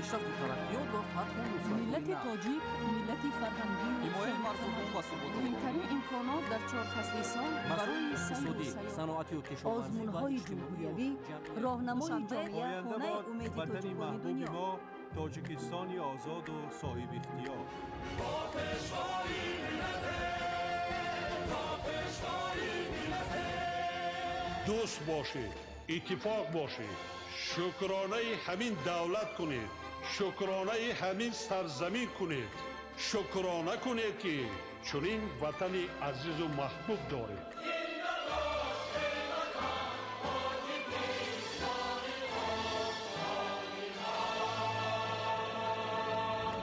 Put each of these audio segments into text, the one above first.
Пешрафту тараққиёт ва фатҳу Миллати тоҷик миллати фарҳангию ҳимояи марзубум ва суботу муҳимтарин имконот дар чор фасли сол барои иқтисодӣ, сайру саноатию кишоварзӣ. Озмунҳои ҷумҳуриявӣ роҳнамои ҷомеа, хонаи умеди Ватани тоҷикони маҳбуби дунё. мо, Тоҷикистони озоду соҳибихтиёр. Бо пешвои миллате, бо пешвои миллате. Дӯст бошед, иттифоқ бошед, шукронаи ҳамин давлат кунед, шукронаи ҳамин сарзамин кунед, шукрона кунед, ки чунин ватани азизу маҳбуб доред. Зинда бош, эй ватан, Тоҷикистони остони ман.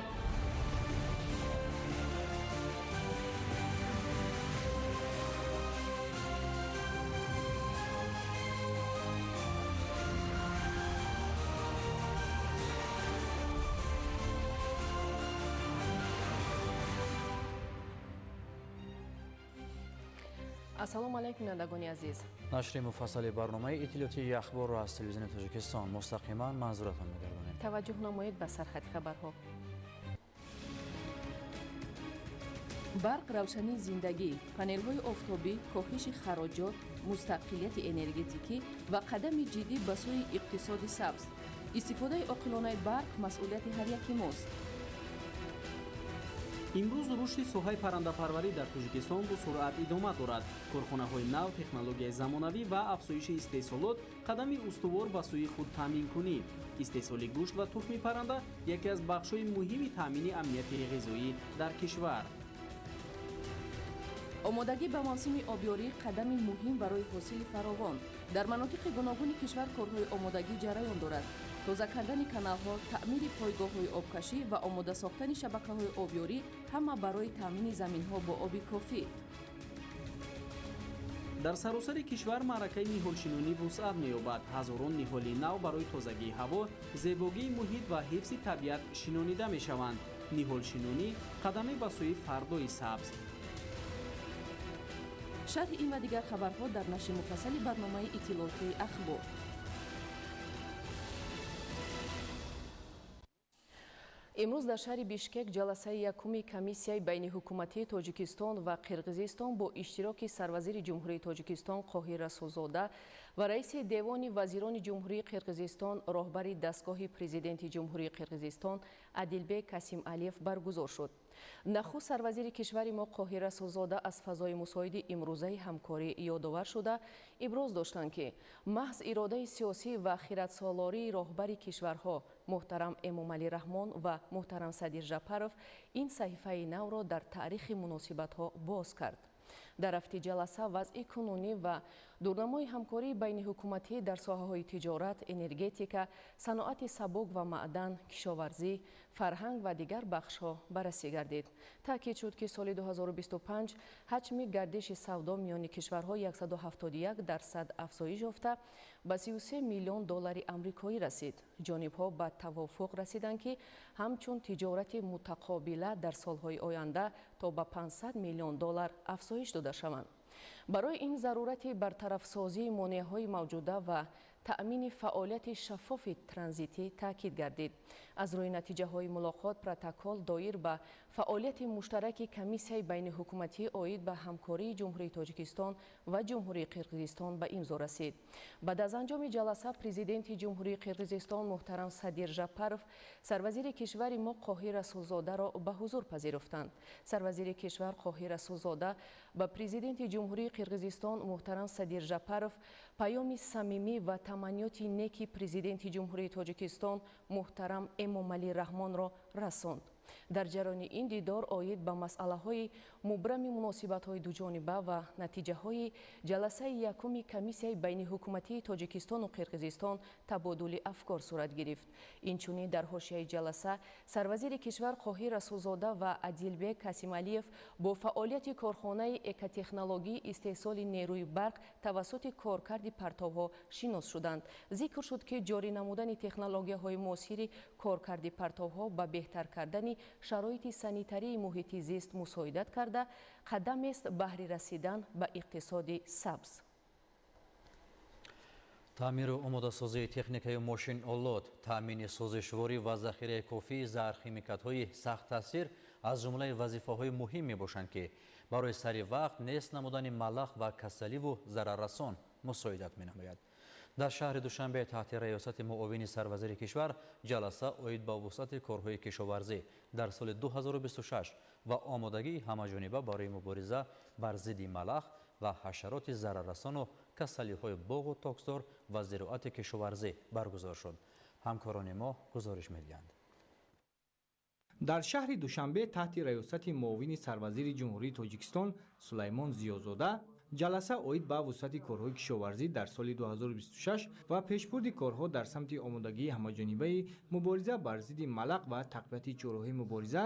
Ассалому алайкум, бинандагони азиз. Нашри муфассали барномаи иттилоотии Ахборро аз Телевизиони Тоҷикистон мустақиман манзуратон мегардонем. Таваҷҷӯҳ намоед ба сархати хабарҳо. Барқ — равшании зиндагӣ. Панелҳои офтобӣ коҳиши хароҷот, мустақилияти энергетикӣ ва қадами ҷиддӣ ба сӯи иқтисоди сабз. Истифодаи оқилонаи барқ масъулияти ҳар яки мост. Имрӯз рушди соҳаи паррандапарварӣ дар Тоҷикистон бо суръат идома дорад. Корхонаҳои нав, технологияи замонавӣ ва афзоиши истеҳсолот қадами устувор ба сӯи худтаъминкунӣ. Истеҳсоли гӯшт ва тухми парранда яке аз бахшҳои муҳими таъмини амнияти ғизоӣ дар кишвар. Омодагӣ ба мавсими обёрӣ қадами муҳим барои ҳосили фаровон. Дар манотиқи гуногуни кишвар корҳои омодагӣ ҷараён дорад. Тоза кардани каналҳо, таъмири пойгоҳҳои обкашӣ ва омода сохтани шабакаҳои обёрӣ ҳама барои таъмини заминҳо бо оби кофӣ. Дар саросари кишвар маъракаи ниҳолшинонӣ вусъат меёбад. Ҳазорон ниҳоли нав барои тозагии ҳаво, зебогии муҳит ва ҳифзи табиат шинонида мешаванд. Ниҳолшинонӣ қадаме ба сӯи фардои сабз. Шарҳи ин ва дигар хабарҳо дар нашри муфассали барномаи иттилоотии Ахбор. Имрӯз дар шаҳри Бишкек ҷаласаи якуми комиссияи байниҳукуматии Тоҷикистон ва Қирғизистон бо иштироки сарвазири Ҷумҳурии Тоҷикистон Қоҳир Расулзода ва раиси Девони вазирони Ҷумҳурии Қирғизистон, роҳбари дастгоҳи президенти Ҷумҳурии Қирғизистон Адилбек Касималиев баргузор шуд. Нахуст сарвазири кишвари мо Қоҳир Расулзода аз фазои мусоиди имрӯзаи ҳамкорӣ ёдовар шуда, иброз доштанд, ки маҳз иродаи сиёсӣ ва хиратсолории роҳбари кишварҳо муҳтарам Эмомалӣ Раҳмон ва муҳтарам Садир Жапаров ин саҳифаи навро дар таърихи муносибатҳо боз кард. Дар рафти ҷаласа вазъи кунунӣ ва дурнамои ҳамкории байниҳукуматӣ дар соҳаҳои тиҷорат, энергетика, саноати сабук ва маъдан, кишоварзӣ, фарҳанг ва дигар бахшҳо баррасӣ гардид. Таъкид шуд, ки соли 2025 ҳаҷми гардиши савдо миёни кишварҳо 171% афзоиш ёфта, ба 33 миллион доллари амрикоӣ расид. Ҷонибҳо ба тавофуқ расиданд, ки ҳамчун тиҷорати мутақобила дар солҳои оянда то ба 500 миллион доллар афзоиш дода шаванд. Барои ин зарурати бартарафсозии монеаҳои мавҷуда ва таъмини фаъолияти шаффофи транзитӣ таъкид гардид. Аз рӯи натиҷаҳои мулоқот протокол доир ба фаъолияти муштараки комиссияи байниҳукуматӣ оид ба ҳамкории Ҷумҳурии Тоҷикистон ва Ҷумҳурии Қирғизистон ба имзо расид. Баъд аз анҷоми ҷаласа президенти Ҷумҳурии Қирғизистон муҳтарам Садир Жапаров сарвазири кишвари мо Қоҳир Расулзодаро ба ҳузур пазируфтанд. Сарвазири кишвар Қоҳир Расулзода ба президенти Ҷумҳурии Қирғизистон муҳтарам Садир Жапаров паёми самимӣ ва таманниёти неки президенти Ҷумҳурии Тоҷикистон муҳтарам Эмомалӣ Раҳмонро расонд. Дар ҷараёни ин дидор оид ба масъалаҳои мубрами муносибатҳои дуҷониба ва натиҷаҳои ҷаласаи якуми комиссияи байниҳукуматии Тоҷикистону Қирғизистон табодули афкор сурат гирифт. Инчунин дар ҳошияи ҷаласа сарвазири кишвар Қоҳир Расулзода ва Адилбек Касималиев бо фаъолияти корхонаи экотехнологии истеҳсоли нерӯи барқ тавассути коркарди партовҳо шинос шуданд. Зикр шуд, ки ҷорӣ намудани технологияҳои муосири коркарди партовҳо ба беҳтар кардани шароити санитарии муҳити зист мусоидат карда, қадамест баҳри расидан ба иқтисоди сабз. Таъмиру омодасозии техникаи мошинолот, таъмини сӯзишворӣ ва захираи кофии заҳрхимикатҳои сахттаъсир аз ҷумлаи вазифаҳои муҳим мебошанд, ки барои сари вақт нест намудани малах ва касаливу зараррасон мусоидат менамояд. Дар шаҳри Душанбе таҳти раёсати муовини сарвазири кишвар ҷаласа оид ба вусъати корҳои кишоварзӣ дар соли 2026 ва омодагии ҳамаҷониба барои мубориза бар зидди малах ва ҳашароти зараррасону касалиҳои боғу токзор ва зироати кишоварзӣ баргузор шуд. Ҳамкорони мо гузориш медиҳанд. Дар шаҳри Душанбе таҳти раёсати муовини сарвазири Ҷумҳурии Тоҷикистон Сулаймон Зиёзода ҷаласа оид ба вусъати корҳои кишоварзӣ дар соли 2026 ва пешбурди корҳо дар самти омодагии ҳамаҷонибаи мубориза бар зидди малақ ва тақвияти чораҳои мубориза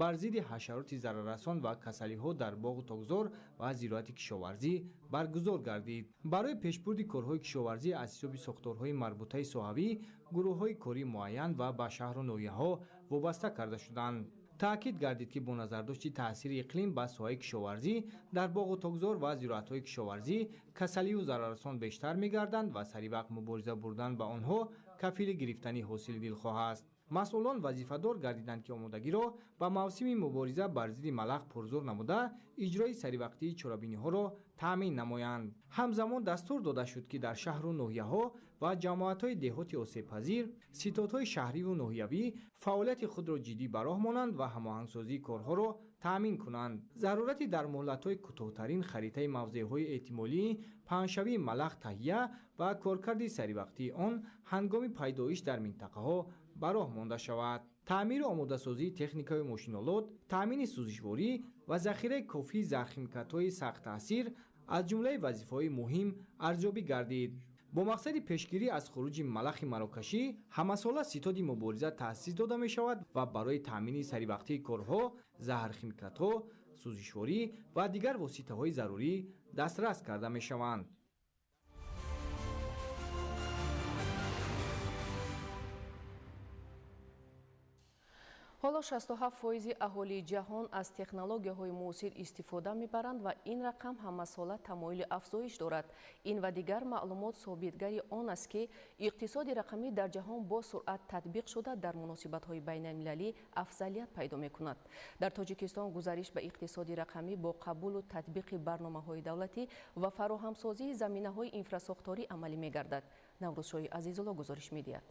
бар зидди ҳашароти зараррасон ва касалиҳо дар боғу токзор ва зироати кишоварзӣ баргузор гардид. Барои пешбурди корҳои кишоварзӣ аз ҳисоби сохторҳои марбутаи соҳавӣ гурӯҳҳои корӣ муайян ва ба шаҳру ноҳияҳо вобаста карда шуданд. Таъкид гардид, ки бо назардошти таъсири иқлим ба соҳаи кишоварзӣ дар боғу токзор ва зироатҳои кишоварзӣ касалию зараррасон бештар мегарданд ва сари вақт мубориза бурдан ба онҳо кафили гирифтани ҳосили дилхоҳ аст. Масъулон вазифадор гардиданд, ки омодагиро ба мавсими мубориза бар зидди малах пурзур намуда иҷрои саривақтии чорабиниҳоро таъмин намоянд. Ҳамзамон дастур дода шуд, ки дар шаҳру ноҳияҳо ва ҷамоатҳои деҳоти осебпазир ситодҳои шаҳриву ноҳиявӣ фаъолияти худро ҷиддӣ ба роҳ монанд ва ҳамоҳангсозии корҳоро таъмин кунанд. Зарурати дар муҳлатҳои кӯтоҳтарин харитаи мавзеъҳои эҳтимолии паҳншавии малах таҳия ва коркарди саривақтии он ҳангоми пайдоиш дар минтақаҳо ба роҳ монда шавад. Таъмиру омодасозии техникаи мошинолот, таъмини сӯзишворӣ ва захираи кофии заҳрхимикатҳои сахттаъсир аз ҷумлаи вазифаҳои муҳим арзёбӣ гардид. Бо мақсади пешгирӣ аз хуруҷи малахи марокашӣ ҳамасола ситоди мубориза таъсис дода мешавад ва барои таъмини саривақтии корҳо заҳрхимикатҳо, сӯзишворӣ ва дигар воситаҳои зарурӣ дастрас карда мешаванд. Ҳоло 67% аҳолии ҷаҳон аз технологияҳои муосир истифода мебаранд ва ин рақам ҳамасола тамоюли афзоиш дорад. Ин ва дигар маълумот собитгари он аст, ки иқтисоди рақамӣ дар ҷаҳон бо суръат татбиқ шуда дар муносибатҳои байналмилалӣ афзалият пайдо мекунад. Дар Тоҷикистон гузариш ба иқтисоди рақамӣ бо қабулу татбиқи барномаҳои давлатӣ ва фароҳамсозии заминаҳои инфрасохторӣ амалӣ мегардад. Наврӯзшоҳи Азизулло гузориш медиҳад.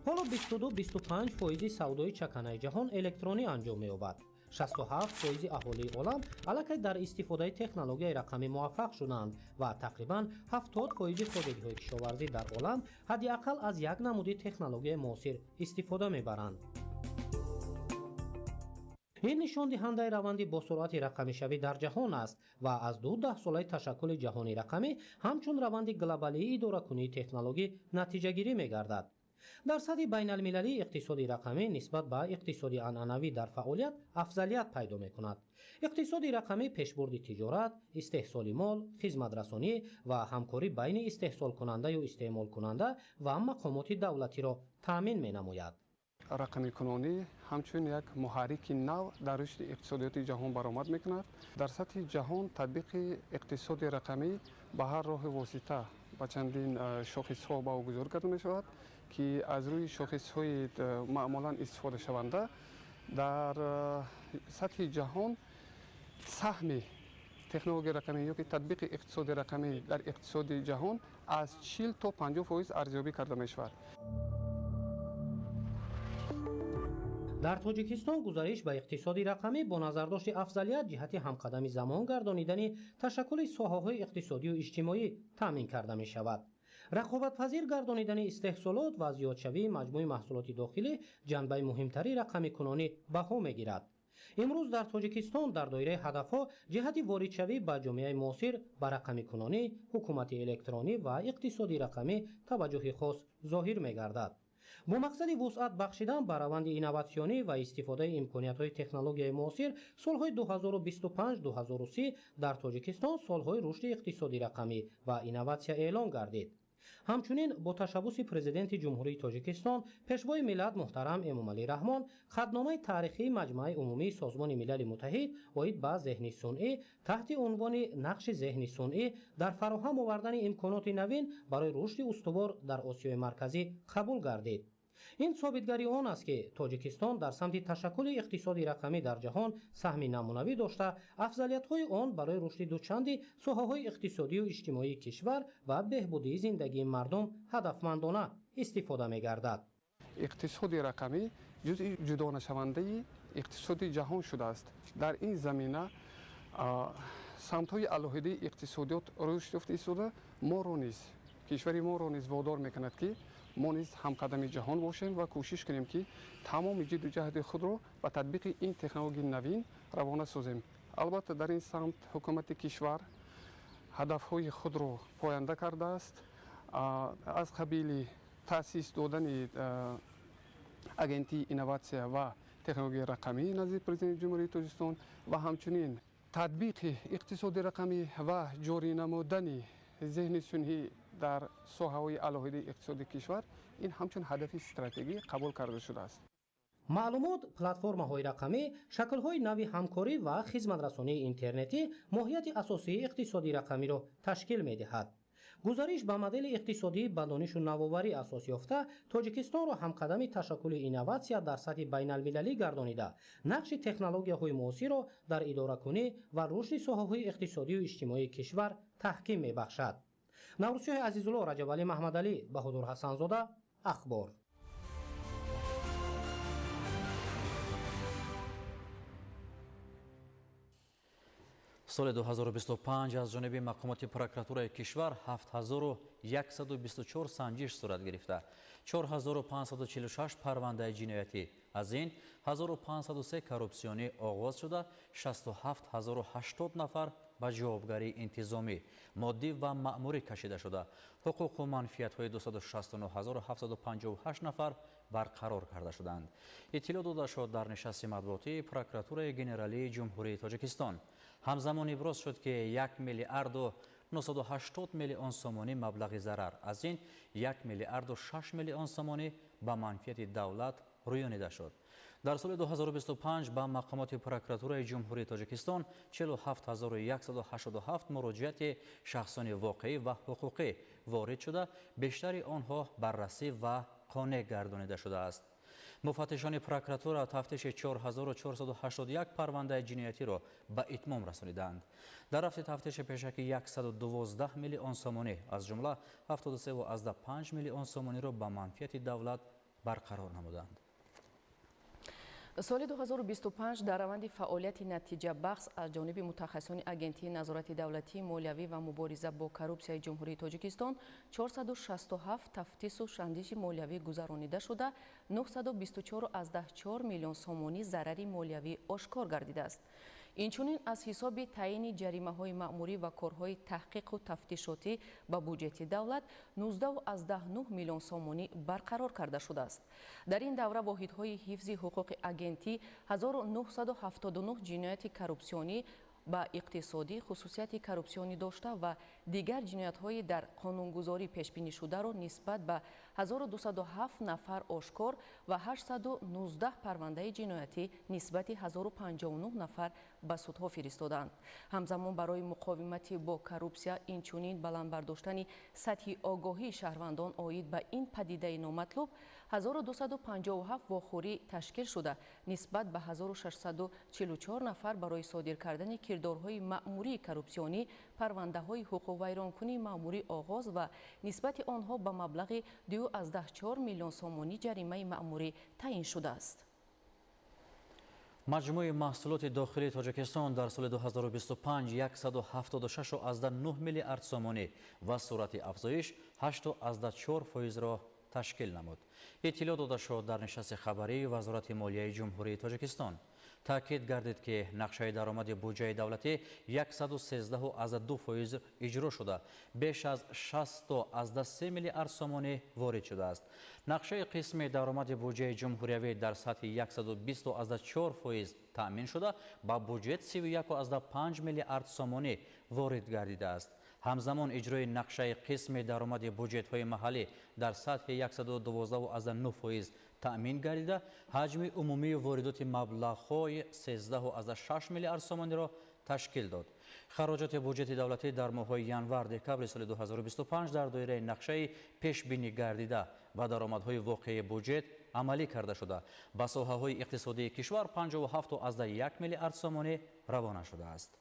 Ҳоло 22-25% савдои чаканаи ҷаҳон электронӣ анҷом меёбад. 67% аҳолии олам аллакай дар истифодаи технологияи рақамӣ муваффақ шуданд ва тақрибан 70% хоҷагиҳои кишоварзӣ дар олам ҳадди ақал аз як намуди технологияи муосир истифода мебаранд. Ин нишондиҳандаи раванди босуръати рақамишавӣ дар ҷаҳон аст ва аз ду даҳсолаи ташаккули ҷаҳони рақамӣ ҳамчун раванди глобалии идоракунии технологӣ натиҷагирӣ мегардад. Дар сатҳи байналмилалӣ иқтисоди рақамӣ нисбат ба иқтисоди анъанавӣ дар фаъолият афзалият пайдо мекунад. Иқтисоди рақамӣ пешбурди тиҷорат, истеҳсоли мол, хизматрасонӣ ва ҳамкорӣ байни истеҳсолкунандаю истеъмолкунанда ва мақомоти давлатиро таъмин менамояд. Рақамикунонӣ ҳамчун як муҳаррики нав дар рушди иқтисодиёти ҷаҳон баромад мекунад. Дар сатҳи ҷаҳон татбиқи иқтисоди рақамӣ ба ҳар роҳи восита ба чандин шохисҳо баҳогузорӣ карда мешавад, ки аз рӯи шохисҳои маъмулан истифодашаванда дар сатҳи ҷаҳон саҳми технологияи рақамӣ ёки татбиқи иқтисоди рақамӣ дар иқтисоди ҷаҳон аз 40 то 50% арзёбӣ карда мешавад. Дар Тоҷикистон гузариш ба иқтисоди рақамӣ бо назардошти афзалият ҷиҳати ҳамқадами замон гардонидани ташаккули соҳаҳои иқтисодию иҷтимоӣ таъмин карда мешавад. Рақобатпазир гардонидани истеҳсолот ва зиёдшавии маҷмӯи маҳсулоти дохилӣ ҷанбаи муҳимтари рақамикунонӣ баҳо мегирад. Имрӯз дар Тоҷикистон дар доираи ҳадафҳо ҷиҳати воридшавӣ ба ҷомеаи муосир ба рақамикунонӣ, ҳукумати электронӣ ва иқтисоди рақамӣ таваҷҷӯҳи хос зоҳир мегардад. Бо мақсади вусъат бахшидан ба раванди инноватсионӣ ва истифодаи имкониятҳои технологияи муосир солҳои 2025-2030 дар Тоҷикистон солҳои рушди иқтисоди рақамӣ ва инноватсия эълон гардид. Ҳамчунин бо ташаббуси Президенти Ҷумҳурии Тоҷикистон, Пешвои миллат муҳтарам Эмомалӣ Раҳмон, хатномаи таърихии Маҷмааи Умумии Созмони Милали Муттаҳид оид ба зеҳни сунъӣ таҳти унвони нақши зеҳни сунъӣ дар фароҳам овардани имконоти навин барои рушди устувор дар Осиёи Марказӣ қабул гардид. Ин собитгари он аст, ки Тоҷикистон дар самти ташаккули иқтисоди рақамӣ дар ҷаҳон саҳми намунавӣ дошта, афзалиятҳои он барои рушди дучанди соҳаҳои иқтисодию иҷтимоии кишвар ва беҳбудии зиндагии мардум ҳадафмандона истифода мегардад. Иқтисоди рақамӣ ҷузъи ҷудонашавандаи иқтисоди ҷаҳон шудааст. Дар ин замина самтҳои алоҳидаи иқтисодиёт рушд ёфта истода, моро низ, кишвари моро низ водор мекунад, ки мо низ ҳамқадами ҷаҳон бошем ва кӯшиш кунем, ки тамоми ҷидду ҷаҳди худро ба татбиқи ин технологияи навин равона созем. Албатта, дар ин самт ҳукумати кишвар ҳадафҳои худро поянда кардааст, аз қабили таъсис додани Агентии инноватсия ва технологияи рақамӣ назди Президенти Ҷумҳурии Тоҷикистон ва ҳамчунин татбиқи иқтисоди рақамӣ ва ҷорӣ намудани зеҳни сунъӣ дар соҳаҳои алоҳидаи иқтисоди кишвар. Ин ҳамчун ҳадафи стратегӣ қабул карда шудааст. Маълумот, платформаҳои рақамӣ, шаклҳои нави ҳамкорӣ ва хизматрасонии интернетӣ моҳияти асосии иқтисоди рақамиро ташкил медиҳад. Гузариш ба модели иқтисодӣ ба донишу навоварӣ асос ёфта Тоҷикистонро ҳамқадами ташаккули инноватсия дар сатҳи байналмилалӣ гардонида, нақши технологияҳои муосирро дар идоракунӣ ва рушди соҳаҳои иқтисодию иҷтимоии кишвар таҳким мебахшад. Наврӯзшоҳи Азизулло, Раҷабалӣ Маҳмадалӣ, Баҳодур Ҳасанзода, Ахбор. Соли 2025 аз ҷониби мақомоти прокуратураи кишвар 7124 санҷиш сурат гирифта, 4546 парвандаи ҷиноятӣ, аз ин 1503 коррупсионӣ оғоз шуда, 67080 нафар ба ҷавобгарии интизомӣ, моддӣ ва маъмурӣ кашида шуда, ҳуқуқу манфиатҳои 269758 нафар барқарор карда шуданд. Иттилоъ дода шуд дар нишасти матбуотии Прокуратураи Генералии Ҷумҳурии Тоҷикистон. Ҳамзамон иброз шуд, ки 1 миллиарду 980 миллион сомонӣ маблағи зарар, аз ин 1 миллиарду 6 миллион сомонӣ ба манфиати давлат рӯёнида шуд. Дар соли 2025 ба мақомоти прокуратураи Ҷумҳурии Тоҷикистон 47187 муроҷиати шахсони воқеӣ ва ҳуқуқӣ ворид шуда, бештари онҳо баррасӣ ва қонеъ гардонида шудааст. Муфаттишони прокуратура тафтиши 4481 парвандаи ҷиноятиро ба итмом расониданд. Дар рафти тафтиши пешакӣ 112 миллион сомонӣ, аз ҷумла 73,5 миллион сомониро ба манфиати давлат барқарор намуданд. Соли 2025 дар раванди фаъолияти натиҷабахш аз ҷониби мутахассисони Агентии назорати давлатии молиявӣ ва мубориза бо коррупсияи Ҷумҳурии Тоҷикистон 467 тафтишу санҷиши молиявӣ гузаронида шуда, 924,4 миллион сомонӣ зарари молиявӣ ошкор гардидааст. Инчунин аз ҳисоби таъини ҷаримаҳои маъмурӣ ва корҳои таҳқиқу тафтишотӣ ба буҷети давлат 19,9 миллион сомонӣ барқарор карда шудааст. Дар ин давра воҳидҳои ҳифзи ҳуқуқи агентӣ 1979 ҷинояти коррупсионӣ ба иқтисодӣ хусусияти коррупсионӣ дошта ва дигар ҷиноятҳои дар қонунгузорӣ пешбинишударо нисбат ба 1207 нафар ошкор ва 819 парвандаи ҷиноятӣ нисбати 1059 нафар ба судҳо фиристоданд. Ҳамзамон барои муқовимати бо коррупсия, инчунин баланд бардоштани сатҳи огоҳии шаҳрвандон оид ба ин падидаи номатлуб 1257 вохӯрӣ ташкил шуда, нисбат ба 1644 нафар барои содир кардани кирдорҳои маъмурии коррупсионӣ парвандаҳои ҳуқуқвайронкунии маъмурӣ оғоз ва нисбати онҳо ба маблағи 2,4 миллион сомонӣ ҷаримаи маъмурӣ таъин шудааст. Маҷмӯи маҳсулоти дохилии Тоҷикистон дар соли 2025 176,9 миллиард сомонӣ ва суръати афзоиш 8,4 фоизро ташкил намуд. Иттилоъ дода шуд дар нишасти хабарии Вазорати молияи Ҷумҳурии Тоҷикистон. Таъкид гардид, ки нақшаи даромади буҷаи давлатӣ 113,2 фоиз иҷро шуда, беш аз 60,3 миллиард сомонӣ ворид шудааст. Нақшаи қисми даромади буҷаи ҷумҳуриявӣ дар сатҳи 120,4 фоиз таъмин шуда, ба буҷет 31,5 миллиард сомонӣ ворид гардидааст. Ҳамзамон иҷрои нақшаи қисми даромади буҷетҳои маҳаллӣ дар сатҳи 112,9% таъмин гардида, ҳаҷми умумии воридоти маблағҳои 13,6 миллиард сомониро ташкил дод. Хароҷоти буҷети давлатӣ дар моҳҳои январ-декабри соли 2025 дар доираи нақшаи пешбинӣ гардида ва даромадҳои воқеии буҷет амалӣ карда шуда, ба соҳаҳои иқтисодии кишвар 57,1 миллиард сомонӣ равона шудааст.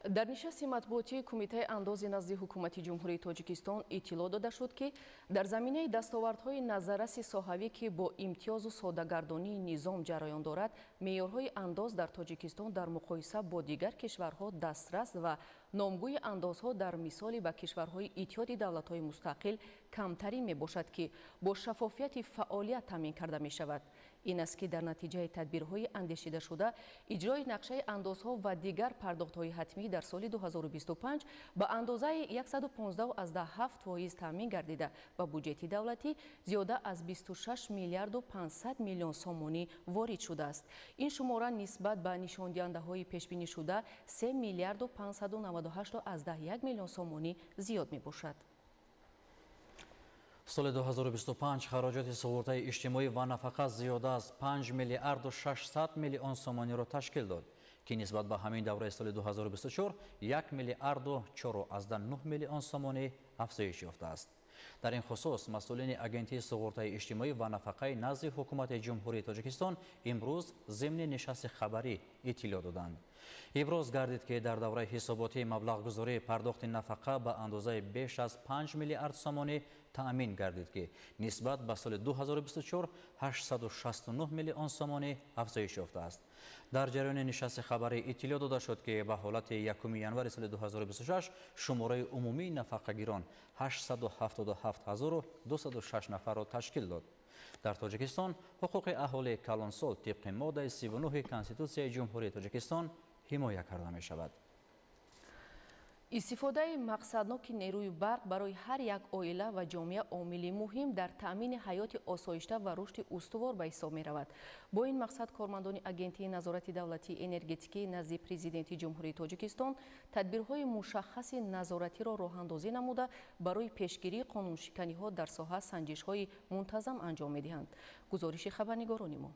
Дар нишасти матбуотии Кумитаи андози назди Ҳукумати Ҷумҳурии Тоҷикистон иттилоъ дода шуд, ки дар заминаи дастовардҳои назарраси соҳавӣ, ки бо имтиёзу соддагардонии низом ҷараён дорад, меъёрҳои андоз дар Тоҷикистон дар муқоиса бо дигар кишварҳо дастрас ва номгӯи андозҳо дар мисоли ба кишварҳои Иттиҳоди давлатҳои мустақил камтарин мебошад, ки бо шаффофияти фаъолият таъмин карда мешавад. Ин аст, ки дар натиҷаи тадбирҳои андешидашуда иҷрои нақшаи андозҳо ва дигар пардохтҳои ҳатмӣ дар соли 2025 ба андозаи 115,7% таъмин гардида, ба буҷети давлатӣ зиёда аз 26 миллиарду 500 миллион сомонӣ ворид шудааст. Ин шумора нисбат ба нишондиҳандаҳои пешбинишуда 3 миллиарду 598,1 миллион сомонӣ зиёд мебошад. Соли 2025 хароҷоти суғуртаи иҷтимоӣ ва нафақа зиёда аз 5 миллиарду 600 миллион сомониро ташкил дод, ки нисбат ба ҳамин давраи соли 2024 1 миллиарду 4,9 миллион сомонӣ афзоиш ёфтааст. Дар ин хусус масъулини Агентии суғуртаи иҷтимоӣ ва нафақаи назди Ҳукумати Ҷумҳурии Тоҷикистон имрӯз зимни нишасти хабарӣ иттилоъ доданд. Иброз гардид, ки дар давраи ҳисоботии маблағгузории пардохти нафақа ба андозаи беш аз 5 миллиард сомонӣ таъмин гардид, ки нисбат ба соли 2024 869 миллион сомонӣ афзоиш ёфтааст. Дар ҷараёни нишасти хабарӣ иттилоъ дода шуд, ки ба ҳолати 1 январи соли 2026 шумораи умумии нафақагирон 877 206 нафарро ташкил дод. Дар Тоҷикистон ҳуқуқи аҳолии калонсол тибқи моддаи 39 Конститутсияи Ҷумҳурии Тоҷикистон ҳимоя карда мешавад. Истифодаи мақсадноки нерӯи барқ барои ҳар як оила ва ҷомеа омили муҳим дар таъмини ҳаёти осоишта ва рушди устувор ба ҳисоб меравад. Бо ин мақсад кормандони Агентии назорати давлатии энергетикӣ назди Президенти Ҷумҳурии Тоҷикистон тадбирҳои мушаххаси назоратиро роҳандозӣ намуда, барои пешгирии қонуншиканиҳо дар соҳа санҷишҳои мунтазам анҷом медиҳанд. Гузориши хабарнигорони мо.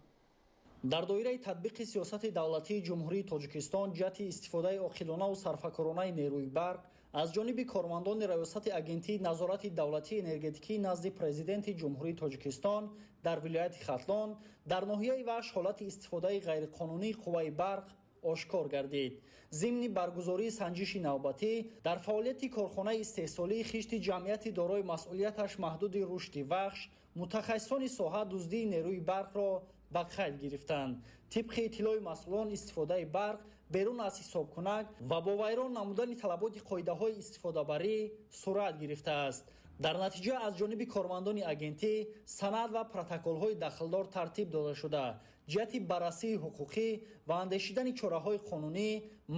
Дар доираи татбиқи сиёсати давлатии Ҷумҳурии Тоҷикистон ҷиҳати истифодаи оқилонаву сарфакоронаи нерӯи барқ аз ҷониби кормандони Раёсати Агентии назорати давлатии энергетикии назди Президенти Ҷумҳурии Тоҷикистон дар вилояти Хатлон дар ноҳияи Вахш ҳолати истифодаи ғайриқонунии қувваи барқ ошкор гардид. Зимни баргузории санҷиши навбатӣ дар фаъолияти корхонаи истеҳсолии хишти ҷамъияти дорои масъулияташ маҳдуди «Рушди Вахш» мутахассисони соҳа дуздии нерӯи барқро ба қайд гирифтанд. Тибқи иттилои масъулон, истифодаи барқ берун аз ҳисобкунак ва бо вайрон намудани талаботи қоидаҳои истифодабарӣ сурат гирифтааст. Дар натиҷа аз ҷониби кормандони агентӣ санад ва протоколҳои дахлдор тартиб дода шуда, ҷиҳати баррасии ҳуқуқӣ ва андешидани чораҳои қонунӣ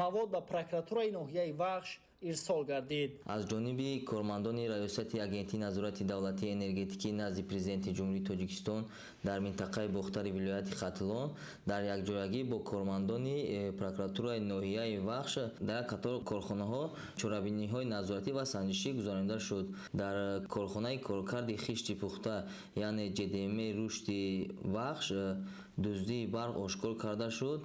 мавод ба прокуратураи ноҳияи Вахш ирсол гардид. Аз ҷониби кормандони Раёсати Агентии назорати давлатии энергетикӣ назди Президенти Ҷумҳурии Тоҷикистон дар минтақаи Бохтари вилояти Хатлон дар якҷоягӣ бо кормандони прокуратураи ноҳияи Вахш дар як қатор корхонаҳо чорабиниҳои назоратӣ ва санҷишӣ гузаронида шуд. Дар корхонаи коркарди хишти пухта, яъне ҶДМ «Рушди Вахш», дуздии барқ ошкор карда шуд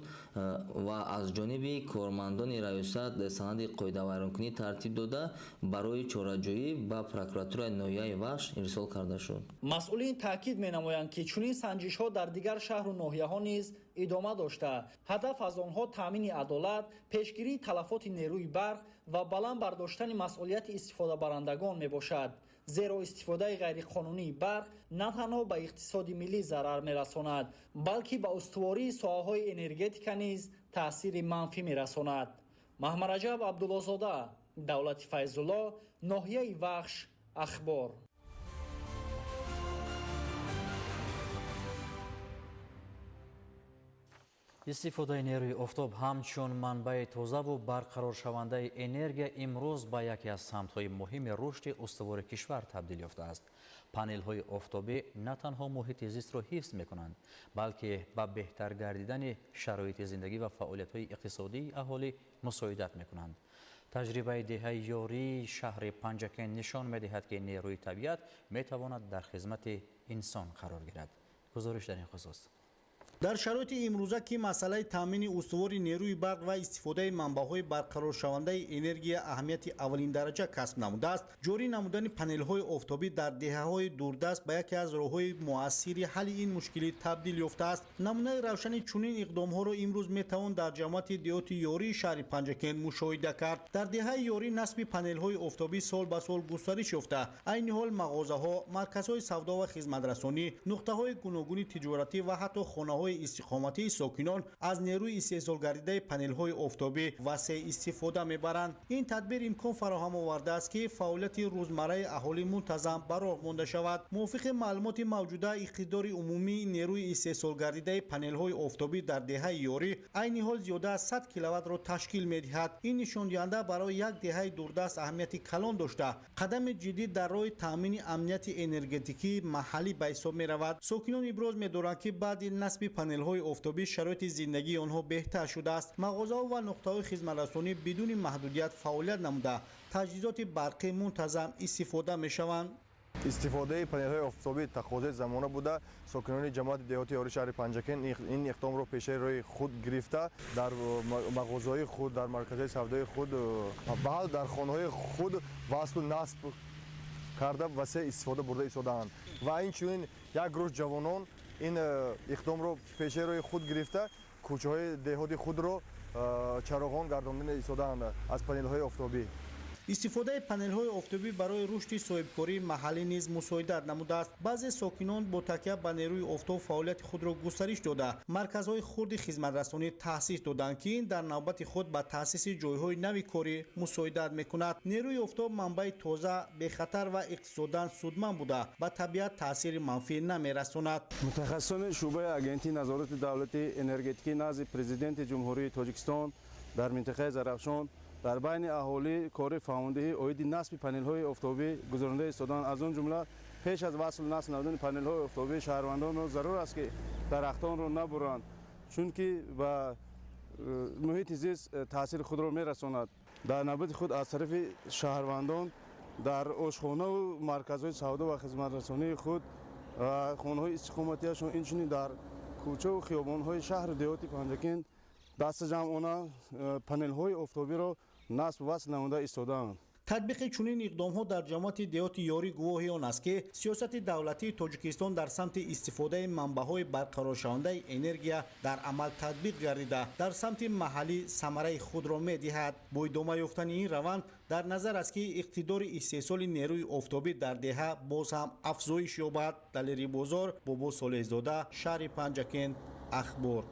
ва аз ҷониби кормандони раёсат санади қоидавайронкунӣ тартиб дода, барои чораҷӯӣ ба прокуратураи ноҳияи Вахш ирсол карда шуд. Масъулин таъкид менамоянд, ки чунин санҷишҳо дар дигар шаҳру ноҳияҳо низ идома дошта, ҳадаф аз онҳо таъмини адолат, пешгирии талафоти нерӯи барқ ва баланд бардоштани масъулияти истифодабарандагон мебошад. Зеро истифодаи ғайриқонунии барқ на танҳо ба иқтисоди миллӣ зарар мерасонад, балки ба устувории соҳаҳои энергетика низ таъсири манфӣ мерасонад. Маҳмараҷаб Абдуллозода, Давлати Файзулло, ноҳияи Вахш, Ахбор. Истифодаи нерӯи офтоб ҳамчун манбаи тозаву барқароршавандаи энергия имрӯз ба яке аз самтҳои муҳими рушди устувори кишвар табдил ёфтааст. Панелҳои офтобӣ на танҳо муҳити зистро ҳифз мекунанд, балки ба беҳтар гардидани шароити зиндагӣ ва фаъолиятҳои иқтисодии аҳолӣ мусоидат мекунанд. Таҷрибаи деҳаи Ёрии шаҳри Панҷакент нишон медиҳад, ки нерӯи табиат метавонад дар хизмати инсон қарор гирад. Гузориш дар ин хусус. Дар шароити имрӯза, ки масъалаи таъмини устувори нерӯи барқ ва истифодаи манбаъҳои барқароршавандаи энергия аҳамияти аввалиндараҷа касб намудааст, ҷорӣ намудани панелҳои офтобӣ дар деҳаҳои дурдаст ба яке аз роҳҳои муассири ҳалли ин мушкилӣ табдил ёфтааст. Намунаи равшани чунин иқдомҳоро имрӯз метавон дар ҷамоати деҳоти Ёрии шаҳри Панҷакент мушоҳида кард. Дар деҳаи Ёрӣ насби панелҳои офтобӣ сол ба сол густариш ёфта, айни ҳол мағозаҳо, марказҳои савдо ва хизматрасонӣ, нуқтаҳои гуногуни тиҷоратӣ ва ҳатто хонаҳои истиқоматии сокинон аз нерӯи истеҳсолгардидаи панелҳои офтобӣ васеъ истифода мебаранд. Ин тадбир имкон фароҳам овардааст, ки фаъолияти рӯзмарраи аҳолӣ мунтазам ба роҳ монда шавад. Мувофиқи маълумоти мавҷуда, иқтидори умумии нерӯи истеҳсолгардидаи панелҳои офтобӣ дар деҳаи Ёрӣ айни ҳол зиёда аз 100 киловаттро ташкил медиҳад. Ин нишондиҳанда барои як деҳаи дурдаст аҳамияти калон дошта, қадами ҷиддӣ дар роҳи таъмини амнияти энергетикии маҳаллӣ ба ҳисоб меравад. Сокинон иброз медоранд, ки баъди насби панелҳои офтобӣ шароити зиндагии онҳо беҳтар шудааст. Мағозаҳо ва нуқтаҳои хизматрасонӣ бидуни маҳдудият фаъолият намуда, таҷҳизоти барқӣ мунтазам истифода мешаванд. Истифодаи панелҳои офтобӣ тақозои замона буда, сокинони ҷамоати деҳоти Ёрии шаҳри Панҷакент ин иқдомро пешаи роҳи худ гирифта, дар мағозаҳои худ, дар марказҳои савдои худ ва дар хонаҳои худ васлу насб карда васеъ истифода бурда истодаанд. Ва инчунин як гурӯҳ ҷавонон ин иқдомро пешаи роҳи худ гирифта, кӯчаҳои деҳоти худро чароғон гардонида истодаанд аз панелҳои офтобӣ. Истифодаи панелҳои офтобӣ барои рушди соҳибкории маҳаллӣ низ мусоидат намудааст. Баъзе сокинон бо такя ба нерӯи офтоб фаъолияти худро густариш дода, марказҳои хурди хизматрасонӣ таъсис доданд, ки ин дар навбати худ ба таъсиси ҷойҳои нави корӣ мусоидат мекунад. Нерӯи офтоб манбаи тоза, бехатар ва иқтисодан судманд буда, ба табиат таъсири манфӣ намерасонад. Мутахассисони шӯъбаи Агентии назорати давлатии энергетикӣ назди Президенти Ҷумҳурии Тоҷикистон дар минтақаи Зарафшон дар байни аҳолӣ кори фаҳмондиҳӣ оиди насби панелҳои офтобӣ гузаронида истодаанд. Аз он ҷумла пеш аз васлу насб намудани панелҳои офтобӣ шаҳрвандонро зарур аст, ки дарахтонро набуранд, чунки ба муҳити зист таъсири худро мерасонад. Дар навбати худ аз тарафи шаҳрвандон дар ошхонаву марказҳои савдо ва хизматрасонии худ ва хонаҳои истиқоматиашон, инчунин дар кӯчаву хиёбонҳои шаҳру деҳоти Панҷакент дастаҷамъона панелҳои офтобиро насб васл намуда истодаанд. Татбиқи чунин иқдомҳо дар ҷамоати деҳоти Ёрӣ гувоҳи он аст, ки сиёсати давлатии Тоҷикистон дар самти истифодаи манбаъҳои барқароршавандаи энергия дар амал татбиқ гардида, дар самти маҳаллӣ самараи худро медиҳад. Бо идома ёфтани ин раванд дар назар аст, ки иқтидори истеҳсоли нерӯи офтобӣ дар деҳа боз ҳам афзоиш ёбад. Далери Бозор, Бобо Солеҳзода, шаҳри Панҷакент, Ахбор.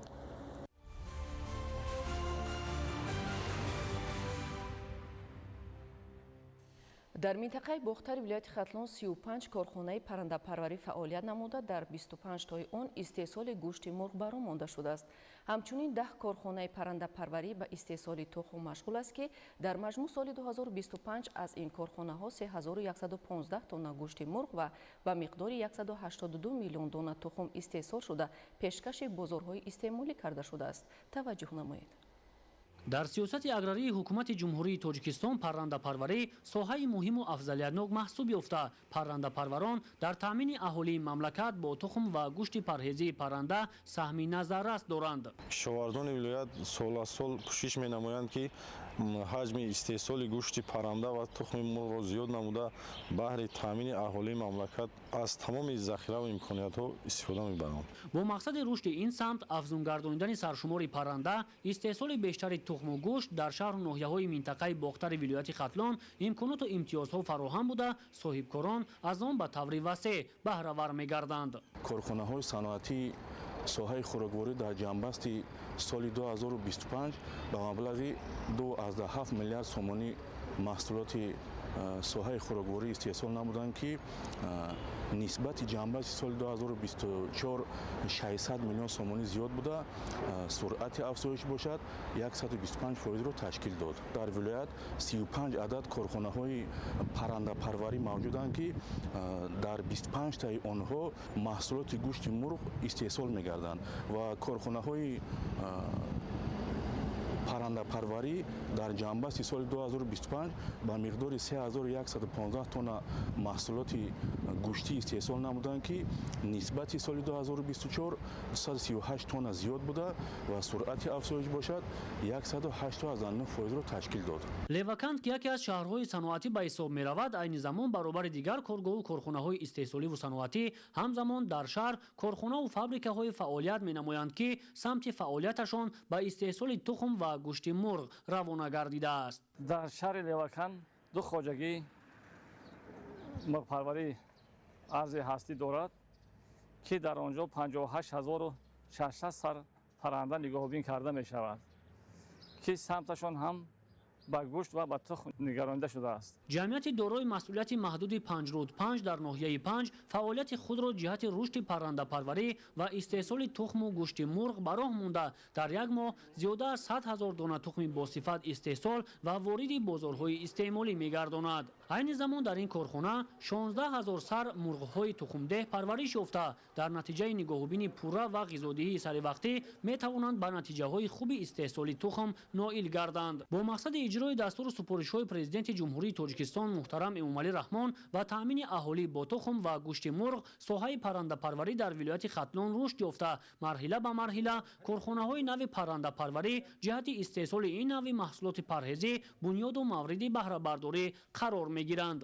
Дар минтақаи Бохтари вилояти Хатлон 35 корхонаи паррандапарварӣ фаъолият намуда, дар 25 тои он истеҳсоли гӯшти мурғ ба роҳ монда шудааст. Ҳамчунин 10 корхонаи паррандапарварӣ ба истеҳсоли тухм машғул аст, ки дар маҷмӯъ соли 2025 аз ин корхонаҳо 3115 тонна гӯшти мурғ ва ба миқдори 182 миллион дона тухм истеҳсол шуда, пешкаши бозорҳои истеъмолӣ карда шудааст. Таваҷҷӯҳ намоед. Дар сиёсати аграрии ҳукумати Ҷумҳурии Тоҷикистон паррандапарварӣ соҳаи муҳиму афзалиятнок маҳсуб ёфта, паррандапарварон дар таъмини аҳолии мамлакат бо тухм ва гӯшти парҳезии парранда саҳми назаррас доранд. Кишоварзони вилоят сол аз сол кӯшиш менамоянд, ки ҳаҷми истеҳсоли гӯшти парранда ва тухми мурғро зиёд намуда, баҳри таъмини аҳолии мамлакат аз тамоми захираву имкониятҳо истифода мебаранд. Бо мақсади рушди ин самт, афзун гардонидани саршумори парранда, истеҳсоли бештари тухму гӯшт дар шаҳру ноҳияҳои минтақаи Бохтари вилояти Хатлон имконоту имтиёзҳо фароҳам буда, соҳибкорон аз он ба таври васеъ баҳравар мегарданд. Корхонаҳои саноатии соҳаи хӯрокворӣ дар ҷамъбасти соли 2025 ба маблағи 2,7 миллиард сомонӣ маҳсулоти соҳаи хӯрокворӣ истеҳсол намуданд, ки нисбати ҷамъбасти соли 2024 600 миллион сомонӣ зиёд буда, суръати афзоиш бошад 125%-ро ташкил дод. Дар вилоят 35 адад корхонаҳои паррандапарварӣ мавҷуданд, ки дар 25 таи онҳо маҳсулоти гӯшти мурғ истеҳсол мегарданд ва корхонаҳои Паррандапарварӣ дар ҷанбасти соли 2025 ба миқдори 3115 тонна маҳсулоти гӯштӣ истеҳсол намуданд, ки нисбати соли 2024 238 тонна зиёд буда ва суръати афзоиш бошад 108,9%-ро ташкил дод. Левакант, ки яке аз шаҳрҳои саноатӣ ба ҳисоб меравад, айни замон баробари дигар коргоҳу корхонаҳои истеҳсоливу саноатӣ ҳамзамон дар шаҳр корхонаву фабрикаҳои фаъолият менамоянд, ки самти фаъолияташон ба истеҳсоли тухм ва гӯшти мурғ равона гардидааст. Дар шаҳри Левакант ду хоҷагии мурғпарварӣ арзи ҳастӣ дорад, ки дар он ҷо 58600 сар парранда нигоҳубин карда мешавад, ки самташон ҳам ба гӯшт ва ба тухм нигаронида шудааст. Ҷамъияти дорои масъулияти маҳдуди Панҷруд панҷ дар ноҳияи Панҷ фаъолияти худро ҷиҳати рушди паррандапарварӣ ва истеҳсоли тухму гӯшти мурғ ба роҳ монда, дар як моҳ зиёда аз 100 000 дона тухми босифат истеҳсол ва вориди бозорҳои истеъмолӣ мегардонад. Айни замон дар ин корхона 16 000 сар мурғҳои тухмдеҳ парвариш ёфта, дар натиҷаи нигоҳубини пурра ва ғизодиҳии саривақтӣ метавонанд ба натиҷаҳои хуби истеҳсоли тухм ноил гарданд. Бо мақсади иҷрои дастуру супоришҳои Президенти Ҷумҳурии Тоҷикистон муҳтарам Эмомалӣ Раҳмон ва таъмини аҳолӣ бо тухм ва гӯшти мурғ, соҳаи паррандапарварӣ дар вилояти Хатлон рушд ёфта, марҳила ба марҳила корхонаҳои нави паррандапарварӣ ҷиҳати истеҳсоли ин нави маҳсулоти парҳезӣ бунёду мавриди баҳрабардорӣ қарор мегиранд.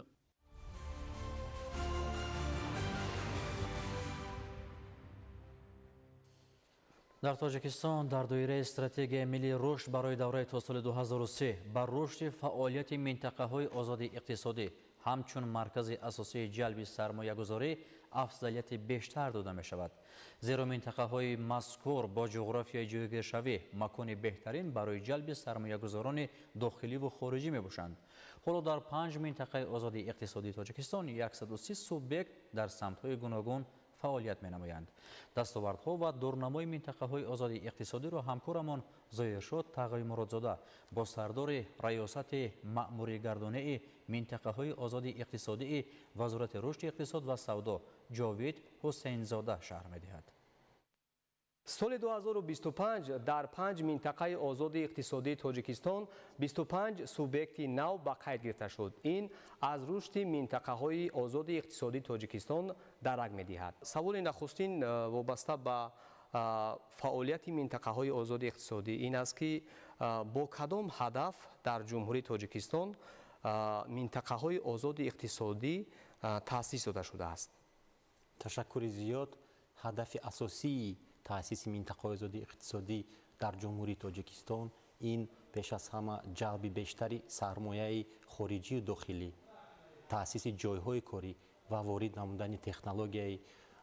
Дар Тоҷикистон дар доираи стратегияи миллии рушд барои давраи то соли 2003 ба рушди фаъолияти минтақаҳои озоди иқтисодӣ ҳамчун маркази асосии ҷалби сармоягузорӣ афзалияти бештар дода мешавад. Зеро минтақаҳои мазкур бо ҷуғрофияи ҷойгиршавӣ макони беҳтарин барои ҷалби сармоягузорони дохиливу хориҷӣ мебошанд. Ҳоло дар панҷ минтақаи озоди иқтисодии Тоҷикистон 130 субъект дар самтҳои гуногун фаъолият менамоянд. Дастовардҳо ва дурнамои минтақаҳои озоди иқтисодиро ҳамкорамон Зоҳиршод Тағоимуродзода бо сардори раёсати маъмуригардонии минтақаҳои озоди иқтисодии Вазорати рушди иқтисод ва савдо Ҷовид Ҳусейнзода шарҳ медиҳад. Соли 2025 дар панҷ минтақаи озоди иқтисодии Тоҷикистон 25 субъекти нав ба қайд гирифта шуд. Ин аз рушди минтақаҳои озоди иқтисодии Тоҷикистон дарак медиҳад. Саволи нахустин вобаста ба фаъолияти минтақаҳои озоди иқтисодӣ ин аст, ки бо кадом ҳадаф дар Ҷумҳурии Тоҷикистон минтақаҳои озоди иқтисодӣ таъсис дода шудааст? Ташаккури зиёд. Ҳадафи асосии таъсиси минтақаҳои озоди иқтисодӣ дар Ҷумҳурии Тоҷикистон ин пеш аз ҳама ҷалби бештари сармояи хориҷию дохилӣ, таъсиси ҷойҳои корӣ ва ворид намудани технологияи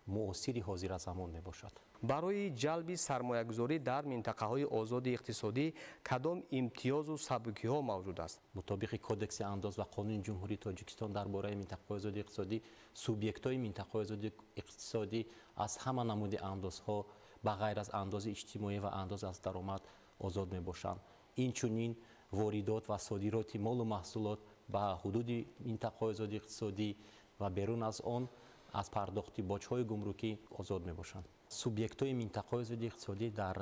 муосири ҳозиразамон мебошад. Барои ҷалби сармоягузорӣ дар минтақаҳои озоди иқтисодӣ кадом имтиёзу сабукиҳо мавҷуд аст? Мутобиқи Кодекси андоз ва Қонуни Ҷумҳурии Тоҷикистон дар бораи минтақаҳои озоди иқтисодӣ, субъектҳои минтақаҳои озоди иқтисодӣ аз ҳама намуди андозҳо ба ғайр аз андози иҷтимоӣ ва андоз аз даромад озод мебошанд. Инчунин воридот ва содироти молу маҳсулот ба ҳудуди минтақаҳои озоди иқтисодӣ ва берун аз он аз пардохти боҷҳои гумрукӣ озод мебошанд. Субъектҳои минтақаҳои озоди иқтисодӣ дар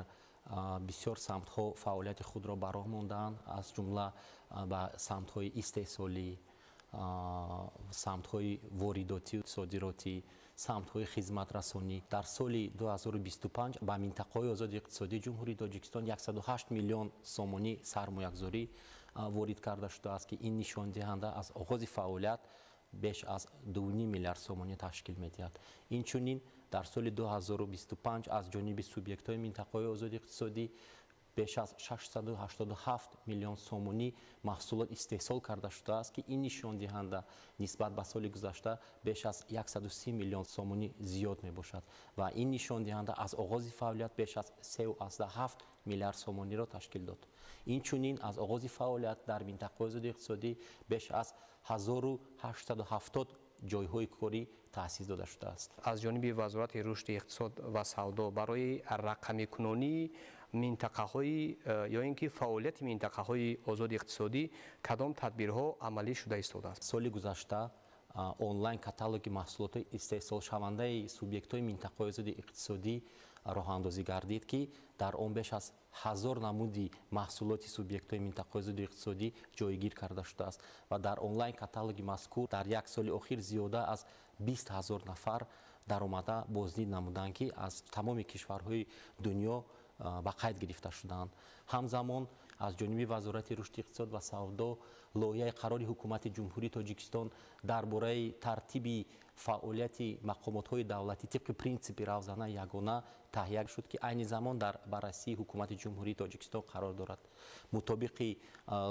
бисёр самтҳо фаъолияти худро ба роҳ мондаанд, аз ҷумла ба самтҳои истеҳсолӣ, самтҳои воридотию содиротӣ, самтҳои хизматрасонӣ. Дар соли 2025 ба минтақаҳои озоди иқтисодии Ҷумҳурии Тоҷикистон 108 миллион сомонӣ сармоягузорӣ ворид карда шудааст, ки ин нишондиҳанда аз оғози фаъолият беш аз 2,5 миллиард сомонӣ ташкил медиҳад. Инчунин дар соли 2025 аз ҷониби субъектҳои минтақаҳои озоди иқтисодӣ беш аз 687 миллион сомонӣ маҳсулот истеҳсол карда шудааст, ки ин нишондиҳанда нисбат ба соли гузашта беш аз 130 миллион сомонӣ зиёд мебошад ва ин нишондиҳанда аз оғози фаъолият беш аз 3,7 миллиард сомониро ташкил дод. Инчунин аз оғози фаъолият дар минтақаҳои озоди иқтисодӣ беш аз 1870 ҷойҳои корӣ таъсис дода шудааст. Аз ҷониби Вазорати рушди иқтисод ва савдо барои рақамикунонии минтақаҳои ё ин ки фаъолияти минтақаҳои озоди иқтисодӣ кадом тадбирҳо амалӣ шуда истодааст? Соли гузашта онлайн каталоги маҳсулотҳои истеҳсолшавандаи субъектҳои минтақаҳои озоди иқтисодӣ роҳандозӣ гардид, ки дар он беш аз 1000 намуди маҳсулоти субъектҳои минтақаҳои озоди иқтисодӣ ҷойгир карда шудааст ва дар онлайн каталоги мазкур дар як соли охир зиёда аз 20 000 нафар даромада боздид намуданд, ки аз тамоми кишварҳои дунё ба қайд гирифта шуданд. Ҳамзамон аз ҷониби Вазорати рушди иқтисод ва савдо лоиҳаи қарори Ҳукумати Ҷумҳурии Тоҷикистон дар бораи тартиби фаъолияти мақомотҳои давлатӣ тибқи принсипи равзанаи ягона таҳия шуд, ки айни замон дар баррасии Ҳукумати Ҷумҳурии Тоҷикистон қарор дорад. Мутобиқи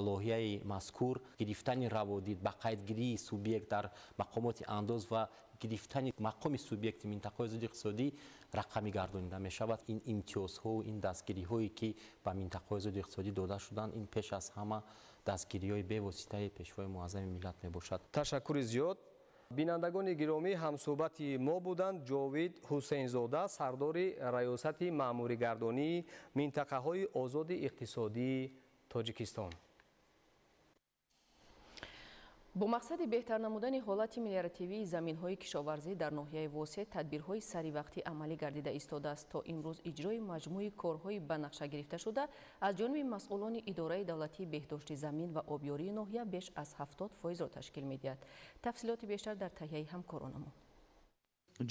лоиҳаи мазкур, гирифтани раводид ба қайдгирии субъект дар мақомоти андоз ва гирифтани мақоми субъекти минтақаҳои озоди иқтисодӣ рақамӣ гардонида мешавад. Ин имтиёзҳо, ин дастгириҳое ки ба минтақаҳои озоди иқтисодӣ дода шуданд, ин пеш аз ҳама дастгириҳои бевоситаи Пешвои муаззами миллат мебошад. Ташаккури зиёд. Бинандагони гиромӣ, ҳамсӯҳбати мо буданд Ҷовид Ҳусейнзода, сардори Раёсати маъмуригардонии минтақаҳои озоди иқтисодии Тоҷикистон. Бо мақсади беҳтар намудани ҳолати мелиоративии заминҳои кишоварзӣ дар ноҳияи Восеъ тадбирҳои саривақтӣ амалӣ гардида истодааст. То имрӯз иҷрои маҷмӯи корҳои ба нақша гирифташуда аз ҷониби масъулони идораи давлатии беҳдошти замин ва обёрии ноҳия беш аз 70%-ро ташкил медиҳад. Тафсилоти бештар дар таҳияи ҳамкоронамон.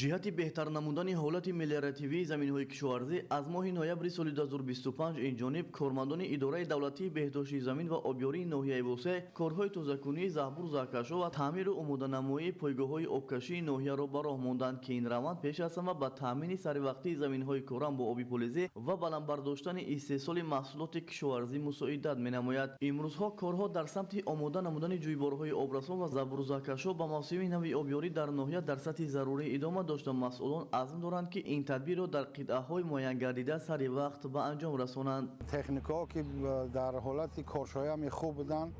Ҷиҳати беҳтар намудани ҳолати мелиоративии заминҳои кишоварзӣ аз моҳи ноябри соли 2025 инҷониб кормандони идораи давлатии беҳдошти замин ва обёрии ноҳияи Восеъ корҳои тозакунии заҳбур, заҳкашҳо ва таъмиру омоданамоии пойгоҳҳои обкашии ноҳияро ба роҳ монданд, ки ин раванд пеш аз ҳама ба таъмини саривақтии заминҳои корам бо оби полезӣ ва баланд бардоштани истеҳсоли маҳсулоти кишоварзӣ мусоидат менамояд. Имрӯзҳо корҳо дар самти омода намудани ҷӯйборҳои обрасон ва заҳбуру заҳкашҳо ба мавсими нави обёрӣ дар ноҳия дар сатҳи зарурӣ идома дошта, масъулон азм доранд, ки ин тадбирро дар қитъаҳои муайянгардида сари вақт ба анҷом расонанд. Техникаҳо ки дар ҳолати коршоями хуб буданд,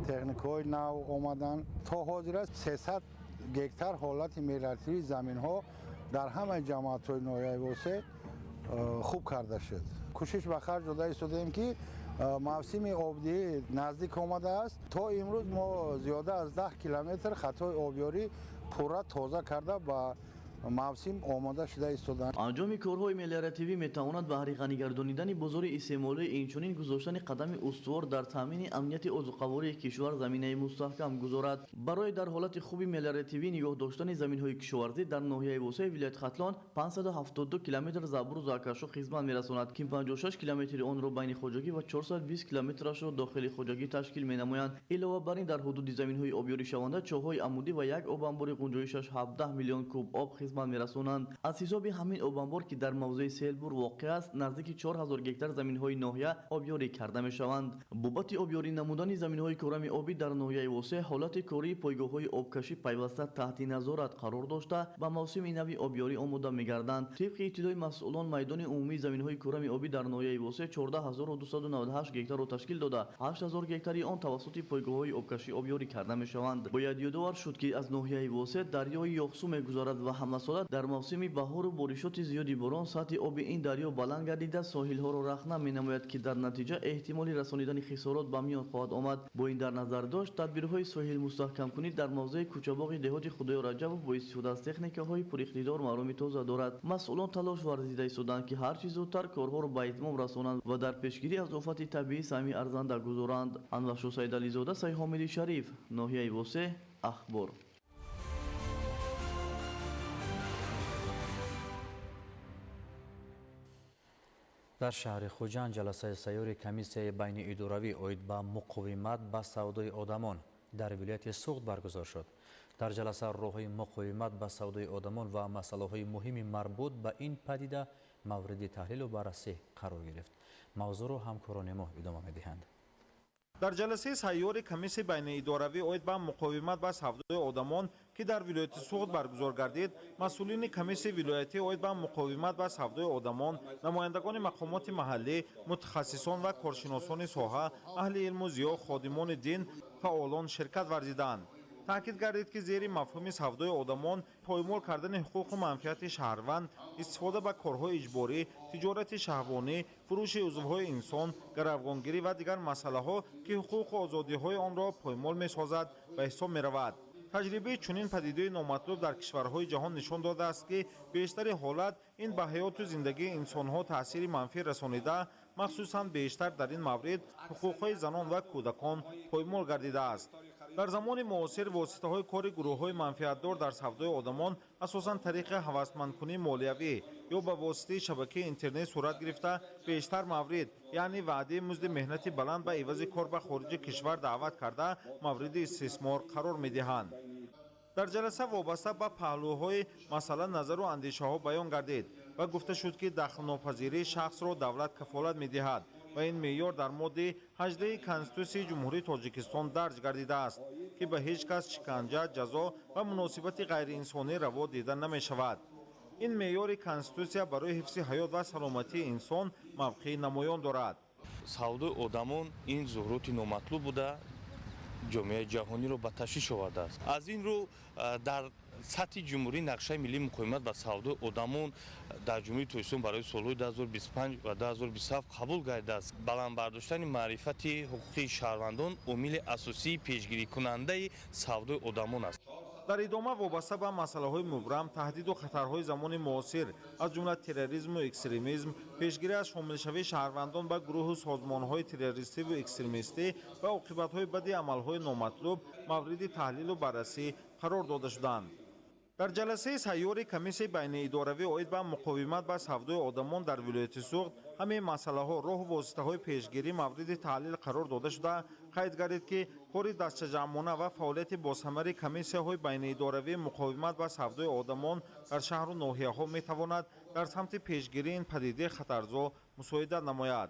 техникаҳои нав омаданд. То ҳозир аст 300 гектар ҳолати мелиоративии заминҳо дар ҳамаи ҷамоатҳои ноҳияи Восеъ хуб карда шуд. Кӯшиш ба харҷ дода истодаем, ки мавсими обдиҳӣ наздик омадааст. То имрӯз мо зиёда аз 10 километр хатҳои обёрӣ пурра тоза карда ба мавсим омода шуда истоданд. Анҷоми корҳои мелиоративӣ метавонад баҳри ғанигардонидани бозори истеъмолӣ, инчунин гузоштани қадами устувор дар таъмини амнияти озуқавории кишвар заминаи мустаҳкам гузорад. Барои дар ҳолати хуби мелиоративӣ нигоҳ доштани заминҳои кишоварзӣ дар ноҳияи Восеъи вилояти Хатлон 572 километр заҳбуру заҳкашҳо хизмат мерасонад, ки 56 километри онро байни хоҷагӣ ва 420 километрашро дохили хоҷагӣ ташкил менамоянд. Илова бар ин, дар ҳудуди заминҳои обёришаванда чоҳҳои амудӣ ва як обанбори ғунҷоишаш 17 миллион куб об хизмат мерасонанд. Аз ҳисоби ҳамин обанбор, ки дар мавзеи Селбур воқеъ аст, наздики 4000 гектар заминҳои ноҳия обёрӣ карда мешаванд. Бобати обёрӣ намудани заминҳои корами обӣ дар ноҳияи Восеъ ҳолати кории пойгоҳҳои обкашӣ пайваста таҳти назорат қарор дошта, ба мавсими нави обёрӣ омода мегарданд. Тибқи иттилои масъулон, майдони умумии заминҳои корами обӣ дар ноҳияи Восеъ 14298 гектарро ташкил дода, 8000 гектари он тавассути пойгоҳҳои обкашӣ обёрӣ карда мешаванд. Бояд ёдовар шуд, ки аз ноҳияи Восеъ дарёи Ёхсу мегузарад ва ҳамасола дар мавсими баҳору боришоти зиёди борон сатҳи оби ин дарё баланд гардида соҳилҳоро рахна менамояд, ки дар натиҷа эҳтимоли расонидани хисорот ба миён хоҳад омад. Бо ин дар назар дошт, тадбирҳои соҳилмустаҳкамкунӣ дар мавзеи кӯчабоғи деҳоти Худоё Раҷабов бо истифода аз техникаҳои пуриқтидор мароми тоза дорад. Масъулон талош варзида истоданд, ки ҳарчи зудтар корҳоро ба итмом расонанд ва дар пешгирӣ аз офати табиӣ саҳми арзанда гузоранд. Анваршо Саидализода, Сайҳомиди Шариф, ноҳияи Восеъ, Ахбор. Дар шаҳри Хуҷанд ҷаласаи сайёри комиссияи байниидоравӣ оид ба муқовимат ба савдои одамон дар вилояти Суғд баргузор шуд. Дар ҷаласа роҳҳои муқовимат ба савдои одамон ва масъалаҳои муҳими марбут ба ин падида мавриди таҳлилу баррасӣ қарор гирифт. Мавзӯъро ҳамкорони мо идома медиҳанд. Дар ҷаласаи сайёри комиссияи байниидоравӣ оид ба муқовимат ба савдои одамон, ки дар вилояти Суғд баргузор гардид, масъулини комиссияи вилоятӣ оид ба муқовимат ба савдои одамон, намояндагони мақомоти маҳаллӣ, мутахассисон ва коршиносони соҳа, аҳли илму зиё, ходимони дин, фаъолон ширкат варзиданд. Таъкид гардид, ки зери мафҳуми савдои одамон поймол кардани ҳуқуқу манфиати шаҳрванд, истифода ба корҳои иҷборӣ, тиҷорати шаҳвонӣ, фурӯши узвҳои инсон, гаравгонгирӣ ва дигар масъалаҳо, ки ҳуқуқу озодиҳои онро поймол месозад, ба ҳисоб меравад. Таҷрибаи чунин падидаи номатлуб дар кишварҳои ҷаҳон нишон додааст, ки бештари ҳолат ин ба ҳаёту зиндагии инсонҳо таъсири манфӣ расонида, махсусан бештар дар ин маврид ҳуқуқҳои занон ва кӯдакон поймол гардидааст. Дар замони муосир воситаҳои кори гурӯҳҳои манфиатдор дар савдои одамон асосан тариқи ҳавасмандкунии молиявӣ ё ба воситаи шабакаи интернет сурат гирифта, бештар маврид, яъне ваъдаи музди меҳнати баланд ба ивази кор ба хориҷи кишвар даъват карда, мавриди истисмор қарор медиҳанд. Дар ҷаласа вобаста ба паҳлӯҳои масъала назару андешаҳо баён гардид ва гуфта шуд, ки дахлнопазирии шахсро давлат кафолат медиҳад ва ин меъёр дар моддаи 18 Конститутсияи Ҷумҳурии Тоҷикистон дарҷ гардидааст, ки ба ҳеҷ кас шиканҷа, ҷазо ва муносибати ғайриинсонӣ раво дида намешавад. Ин меъёри Конститутсия барои ҳифзи ҳаёт ва саломатии инсон мавқеи намоён дорад. Савдои одамон ин зуҳуроти номатлуб буда, ҷомеаи ҷаҳониро ба ташвиш овардааст. Аз ин рӯ дар сатҳи ҷумҳурӣ нақшаи миллии муқовимат ба савдои одамон дар Ҷумҳурии Тоҷикистон барои солҳои 2025 ва 2027 қабул гардидааст. Баланд бардоштани маърифати ҳуқуқии шаҳрвандон омили асосии пешгирикунандаи савдои одамон аст. Дар идома вобаста ба масъалаҳои мубрам, таҳдиду хатарҳои замони муосир, аз ҷумла терроризму экстремизм, пешгирӣ аз шомилшавии шаҳрвандон ба гурӯҳу созмонҳои террористиву экстремистӣ ва оқибатҳои бади амалҳои номатлуб мавриди таҳлилу баррасӣ қарор дода шуданд. Дар ҷаласаи сайёри комиссияи байниидоравӣ оид ба муқовимат ба савдои одамон дар вилояти Суғд ҳамаи масъалаҳо, роҳу воситаҳои пешгирӣ мавриди таҳлил қарор дода шуда, қайд гардид, ки кори дастаҷамъона ва фаъолияти босамари комиссияҳои байниидоравии муқовимат ба савдои одамон дар шаҳру ноҳияҳо метавонад дар самти пешгирии ин падидаи хатарзо мусоидат намояд.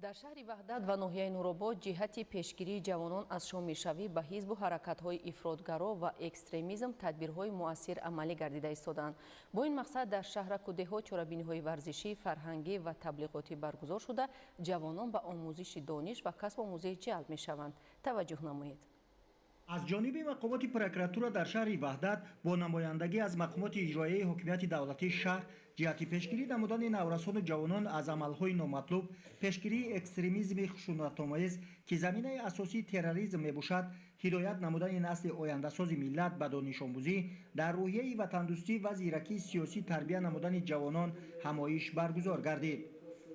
Дар шаҳри Ваҳдат ва ноҳияи Нуробод ҷиҳати пешгирии ҷавонон аз шомилшавӣ ба ҳизбу ҳаракатҳои ифротгаро ва экстремизм тадбирҳои муассир амалӣ гардида истоданд. Бо ин мақсад дар шаҳраку деҳот чорабиниҳои варзишӣ, фарҳангӣ ва таблиғотӣ баргузор шуда, ҷавонон ба омӯзиши дониш ва касбомӯзӣ ҷалб мешаванд. Таваҷҷӯҳ намоед. Аз ҷониби мақомоти прокуратура дар шаҳри Ваҳдат бо намояндагӣ аз мақомоти иҷроияи ҳокимияти давлатии шаҳр ҷиҳати пешгирӣ намудани наврасону ҷавонон аз амалҳои номатлуб, пешгирии экстремизми хушунатомез, ки заминаи асосии терроризм мебошад, ҳидоят намудани насли ояндасози миллат ба донишомӯзӣ, дар рӯҳияи ватандӯстӣ ва зиракии сиёсӣ тарбия намудани ҷавонон ҳамоиш баргузор гардид.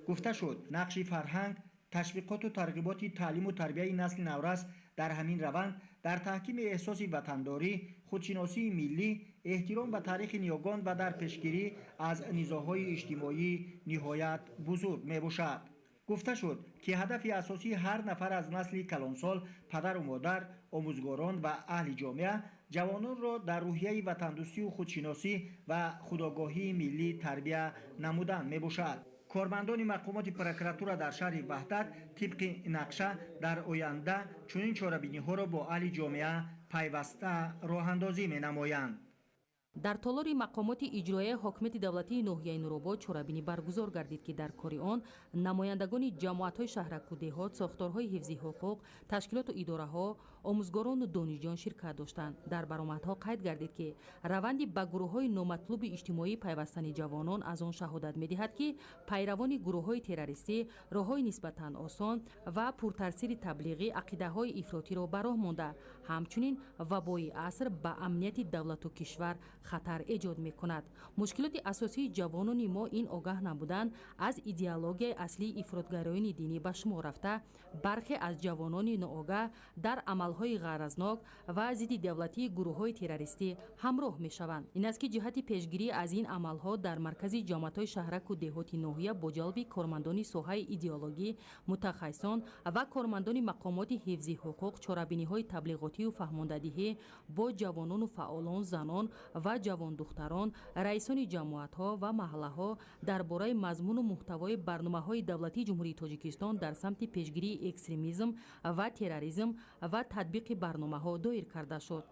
Гуфта шуд, нақши фарҳанг, ташвиқоту тарғиботи таълиму тарбияи насли наврас дар ҳамин раванд дар таҳкими эҳсоси ватандорӣ, худшиносии миллӣ, эҳтиром ба таърихи ниёгон ва дар пешгирӣ аз низоъҳои иҷтимоӣ ниҳоят бузург мебошад. Гуфта шуд, ки ҳадафи асосии ҳар нафар аз насли калонсол, падару модар, омӯзгорон ва аҳли ҷомеа ҷавононро дар рӯҳияи ватандӯстию худшиносӣ ва худогоҳии миллӣ тарбия намудан мебошад. Кормандони мақомоти прокуратура дар шаҳри Ваҳдат тибқи нақша дар оянда чунин чорабиниҳоро бо аҳли ҷомеа пайваста роҳандозӣ менамоянд. Дар толори мақомоти иҷроияи ҳокимияти давлатии ноҳияи Нуробод чорабинӣ баргузор гардид, ки дар кори он намояндагони ҷамоатҳои шаҳраку деҳот, сохторҳои ҳифзи ҳуқуқ, ташкилоту идораҳо, омӯзгорону донишҷӯён ширкат доштанд. Дар баромадҳо қайд гардид, ки раванди ба гурӯҳҳои номатлуби иҷтимоӣ пайвастани ҷавонон аз он шаҳодат медиҳад, ки пайравони гурӯҳҳои террористӣ роҳҳои нисбатан осон ва пуртаъсири таблиғӣ ақидаҳои ифротиро ба роҳ монда, ҳамчунин вабои аср ба амнияти давлату кишвар хатар эҷод мекунад. Мушкилоти асосии ҷавонони мо ин огаҳ набудан аз идеологияи аслии ифротгароёни динӣ ба шумор рафта, бархе аз ҷавонони ноогаҳ дар амалҳои ғаразнок ва зидди давлатии гурӯҳҳои террористӣ ҳамроҳ мешаванд. Ин аст, ки ҷиҳати пешгирӣ аз ин амалҳо дар маркази ҷамоатҳои шаҳраку деҳоти ноҳия бо ҷалби кормандони соҳаи идеологӣ, мутахассисон ва кормандони мақомоти ҳифзи ҳуқуқ чорабиниҳои таблиғотию фаҳмондадиҳӣ бо ҷавонону фаъолон, занон ва ҷавондухтарон, раисони ҷамоатҳо ва маҳаллаҳо дар бораи мазмуну муҳтавои барномаҳои давлатии Ҷумҳурии Тоҷикистон дар самти пешгирии экстремизм ва терроризм ва татбиқи барномаҳо доир карда шуд.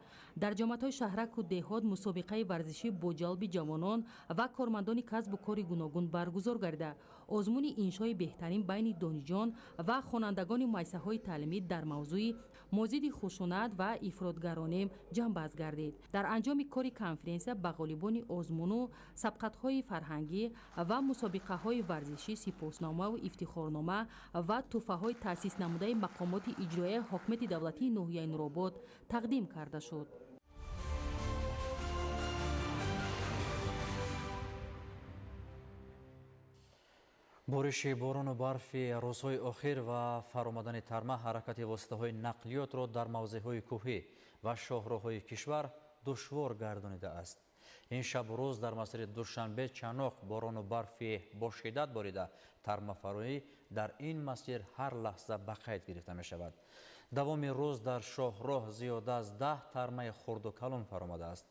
Дар ҷамоатҳои шаҳраку деҳот мусобиқаи варзишӣ бо ҷалби ҷавонон ва кормандони касбу кори гуногун баргузор гардида, Озмуни иншои беҳтарин байни донишҷӯён ва хонандагони муассисаҳои таълимӣ дар мавзӯи мозиди хушунат ва ифротгаронӣ ҷамъбаст гардид. Дар анҷоми кори конференсия ба ғолибони озмуну сабқатҳои фарҳангӣ ва мусобиқаҳои варзишӣ сипосномаву ифтихорнома ва тӯҳфаҳои таъсис намудаи мақомоти иҷроияи ҳокимияти давлатии ноҳияи Нуробод тақдим карда шуд. Бориши борону барфи рӯзҳои охир ва фаромадани тарма ҳаракати воситаҳои нақлиётро дар мавзеъҳои кӯҳӣ ва шоҳроҳҳои кишвар душвор гардонидааст. Ин шабу рӯз дар масири Душанбе Чаноқ борону барфи бо шиддат борида, тармафароӣ дар ин масир ҳар лаҳза ба қайд гирифта мешавад. Давоми рӯз дар шоҳроҳ зиёда аз 10 тармаи хурду калон фаромадааст.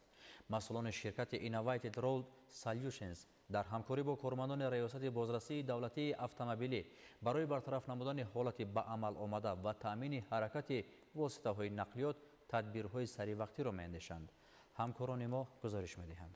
Масъулони ширкати Innovative Road Solutions дар ҳамкорӣ бо кормандони Раёсати бозрасии давлатии автомобилӣ барои бартараф намудани ҳолати ба амал омада ва таъмини ҳаракати воситаҳои нақлиёт тадбирҳои саривақтиро меандешанд. Ҳамкорони мо гузориш медиҳанд.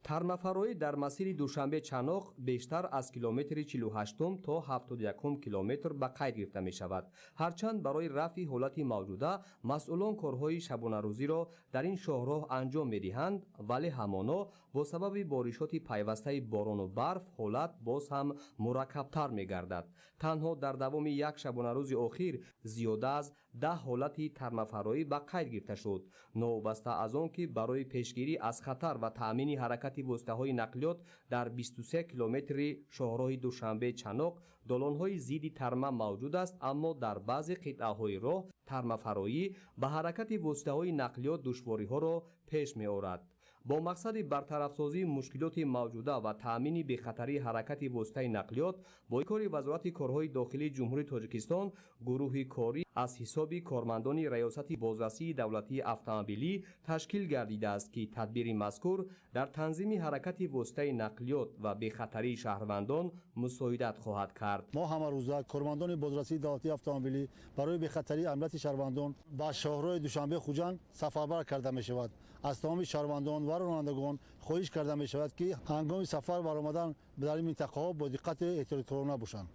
Тармафароӣ дар масири Душанбе Чаноқ бештар аз километри 48 то 71 километр ба қайд гирифта мешавад. Ҳарчанд барои рафъи ҳолати мавҷуда масъулон корҳои шабонарӯзиро дар ин шоҳроҳ анҷом медиҳанд, вале ҳамоно бо сабаби боришоти пайвастаи борону барф ҳолат боз ҳам мураккабтар мегардад. Танҳо дар давоми як шабонарӯзи охир зиёда аз 10 ҳолати тармафароӣ ба қайд гирифта шуд. Новобаста аз он ки барои пешгирӣ аз хатар ва таъмини ҳаракати воситаҳои нақлиёт дар 23 километри шоҳроҳи Душанбе Чаноқ долонҳои зидди тарма мавҷуд аст, аммо дар баъзе қитъаҳои роҳ тармафароӣ ба ҳаракати воситаҳои нақлиёт душвориҳоро пеш меорад. Бо мақсади бартарафсозии мушкилоти мавҷуда ва таъмини бехатарии ҳаракати воситаи нақлиёт бо кори Вазорати корҳои дохилии Ҷумҳурии Тоҷикистон гурӯҳи корӣ аз ҳисоби кормандони Раёсати бозрасии давлатии автомобилӣ ташкил гардидааст, ки тадбири мазкур дар танзими ҳаракати воситаи нақлиёт ва бехатарии шаҳрвандон мусоидат хоҳад кард. Мо ҳамарӯза кормандони бозрасии давлатии автомобилӣ барои бехатарии амнияти шаҳрвандон ба шоҳроҳи Душанбе Хуҷанд сафарбар карда мешавад. Аз тамоми шаҳрвандон ва ронандагон хоҳиш карда мешавад, ки ҳангоми сафар баромадан дар ин минтақаҳо бо диққати эҳтиёткорона бошанд.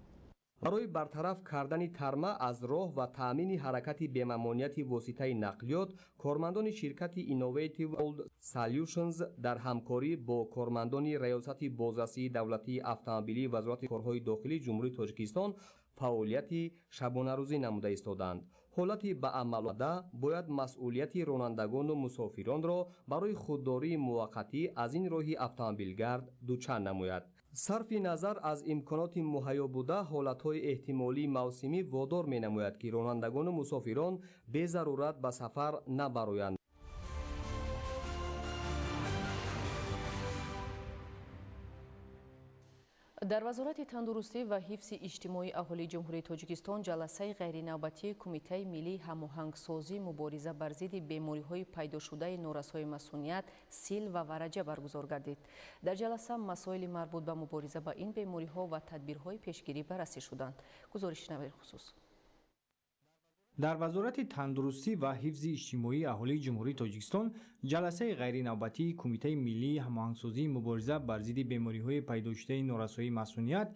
Барои бартараф кардани тарма аз роҳ ва таъмини ҳаракати бемамонияти воситаи нақлиёт кормандони ширкати Innovative Road Solutions дар ҳамкорӣ бо кормандони Раёсати бозрасии давлатии автомобилии Вазорати корҳои дохилии Ҷумҳурии Тоҷикистон фаъолияти шабонарӯзӣ намуда истоданд. Ҳолати ба амал омада бояд масъулияти ронандагону мусофиронро барои худдории муваққатӣ аз ин роҳи автомобилгард дучанд намояд. Сарфи назар аз имконоти муҳайё буда, ҳолатҳои эҳтимолии мавсимӣ водор менамояд, ки ронандагону мусофирон безарурат ба сафар набароянд. Дар Вазорати тандурустӣ ва ҳифзи иҷтимоии аҳолии Ҷумҳурии Тоҷикистон ҷаласаи ғайринавбатии Кумитаи миллии ҳамоҳангсозӣ мубориза бар зидди бемориҳои пайдошудаи норасои масуният, сил ва вараҷа баргузор гардид. Дар ҷаласа масоили марбут ба мубориза ба ин бемориҳо ва тадбирҳои пешгирӣ баррасӣ шуданд. Гузориши навари хусус. Дар Вазорати тандурустӣ ва ҳифзи иҷтимоии аҳолии Ҷумҳурии Тоҷикистон ҷаласаи ғайринавбатии Кумитаи миллии ҳамоҳангсозии мубориза бар зидди бемориҳои пайдошудаи норасоии масуният,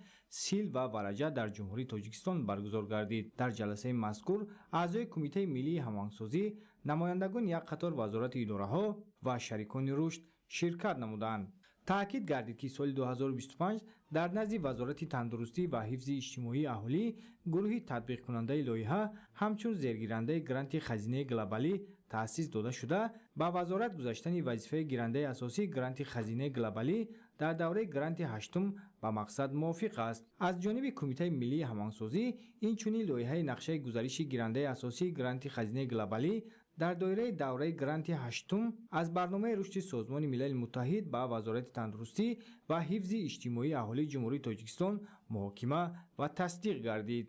сил ва вараҷа дар Ҷумҳурии Тоҷикистон баргузор гардид. Дар ҷаласаи мазкур аъзои Кумитаи миллии ҳамоҳангсозӣ, намояндагони як қатор вазорату идораҳо ва шарикони рушд ширкат намуданд. Таъкид гардид, ки соли 2025 дар назди Вазорати тандурустӣ ва ҳифзи иҷтимоии аҳолӣ гурӯҳи татбиқкунандаи лоиҳа ҳамчун зергирандаи гранти хазинаи глобалӣ таъсис дода шуда, ба вазорат гузаштани вазифаи гирандаи асосии гранти хазинаи глобалӣ дар давраи гранти ҳаштум ба мақсад мувофиқ аст. Аз ҷониби Кумитаи миллии ҳамоҳангсозӣ инчунин лоиҳаи нақшаи гузариши гирандаи асосии гранти хазинаи глобалӣ дар доираи давраи гранти ҳаштум аз барномаи рушди Созмони Милали Муттаҳид ба Вазорати тандурустӣ ва ҳифзи иҷтимоии аҳолии Ҷумҳурии Тоҷикистон муҳокима ва тасдиқ гардид.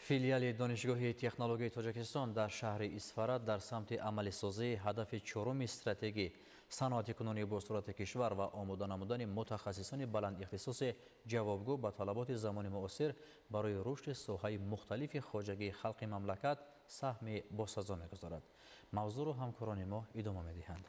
Филиали Донишгоҳи технологияи Тоҷикистон дар шаҳри Исфара дар самти амалисозии ҳадафи чоруми стратегӣ саноати кунунии босуръати кишвар ва омода намудани мутахассисони баландихтисоси ҷавобгӯ ба талаботи замони муосир барои рушди соҳаи мухталифи хоҷагии халқи мамлакат Саҳми босазо мегузорад. Мавзӯъро ҳамкорони мо идома медиҳанд.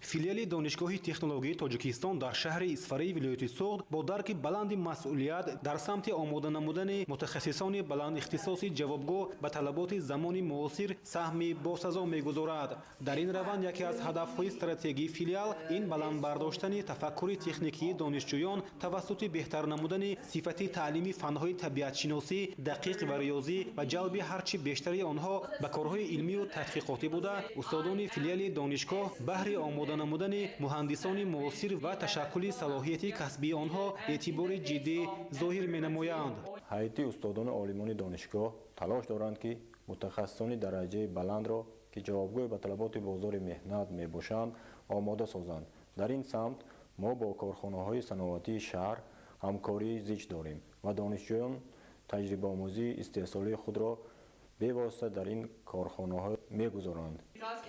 Филиали Донишгоҳи технологияи Тоҷикистон дар шаҳри Исфараи вилояти Суғд бо дарки баланди масъулият дар самти омода намудани мутахассисони баландихтисоси ҷавобгӯ ба талаботи замони муосир саҳми босазо мегузорад. Дар ин раванд яке аз ҳадафҳои стратегии филиал ин баланд бардоштани тафаккури техникии донишҷӯён тавассути беҳтар намудани сифати таълими фанҳои табиатшиносӣ, дақиқ ва риёзӣ ва ҷалби ҳарчи бештари онҳо ба корҳои илмию тадқиқотӣ буда, устодони филиали донишгоҳ баҳри омода намудани муҳандисони муосир ва ташаккули салоҳияти касбии онҳо эътибори ҷиддӣ зоҳир менамоянд. Ҳайати устодону олимони донишгоҳ талош доранд, ки мутахассисони дараҷаи баландро, ки ҷавобгӯи ба талаботи бозори меҳнат мебошанд, омода созанд. Дар ин самт мо бо корхонаҳои саноатии шаҳр ҳамкории зич дорем ва донишҷӯён таҷрибаомӯзии истеҳсолии худро бевосита дар ин корхонаҳо мегузоранд.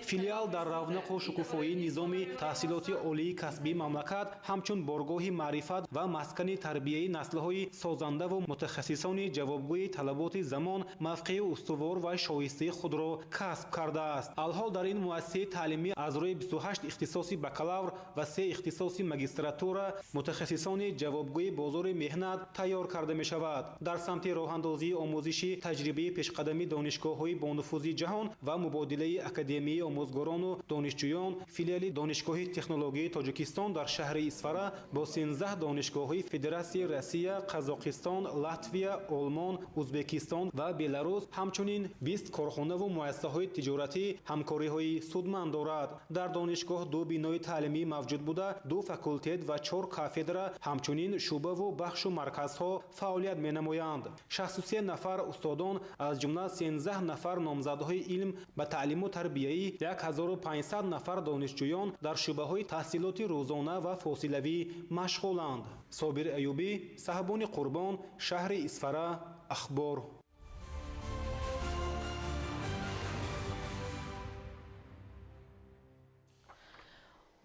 Филиал дар равнақу шукуфоии низоми таҳсилоти олии касбии мамлакат ҳамчун боргоҳи маърифат ва маскани тарбияи наслҳои созандаву мутахассисони ҷавобгӯи талаботи замон мавқеи устувор ва шоистаи худро касб кардааст. Алҳол дар ин муассисаи таълимӣ аз рӯи 28 ихтисоси бакалавр ва 3 ихтисоси магистратура мутахассисони ҷавобгӯи бозори меҳнат тайёр карда мешавад. Дар самти роҳандозии омӯзиши таҷрибаи пешқадами донишгоҳҳои бонуфузи ҷаҳон ва мубодилаи академияи омӯзгорону донишҷӯён, филиали Донишгоҳи технологияи Тоҷикистон дар шаҳри Исфара бо 13 донишгоҳҳои Федератсияи Россия, Қазоқистон, Латвия, Олмон, Узбекистон ва Беларус, ҳамчунин 20 корхонаву муассисаҳои тиҷоратӣ ҳамкориҳои судманд дорад. Дар донишгоҳ ду бинои таълимӣ мавҷуд буда, ду факултет ва чор кафедра, ҳамчунин шӯъбаву бахшу марказҳо фаъолият менамоянд. 63 нафар устодон, аз ҷумла 13 нафар номзадҳои илм ба таълиму тарбияӣ, 1500 нафар донишҷӯён дар шӯъбаҳои таҳсилоти рӯзона ва фосилавӣ машғуланд. Собир Аюбӣ, Саҳбони Қурбон, шаҳри Исфара, Ахбор.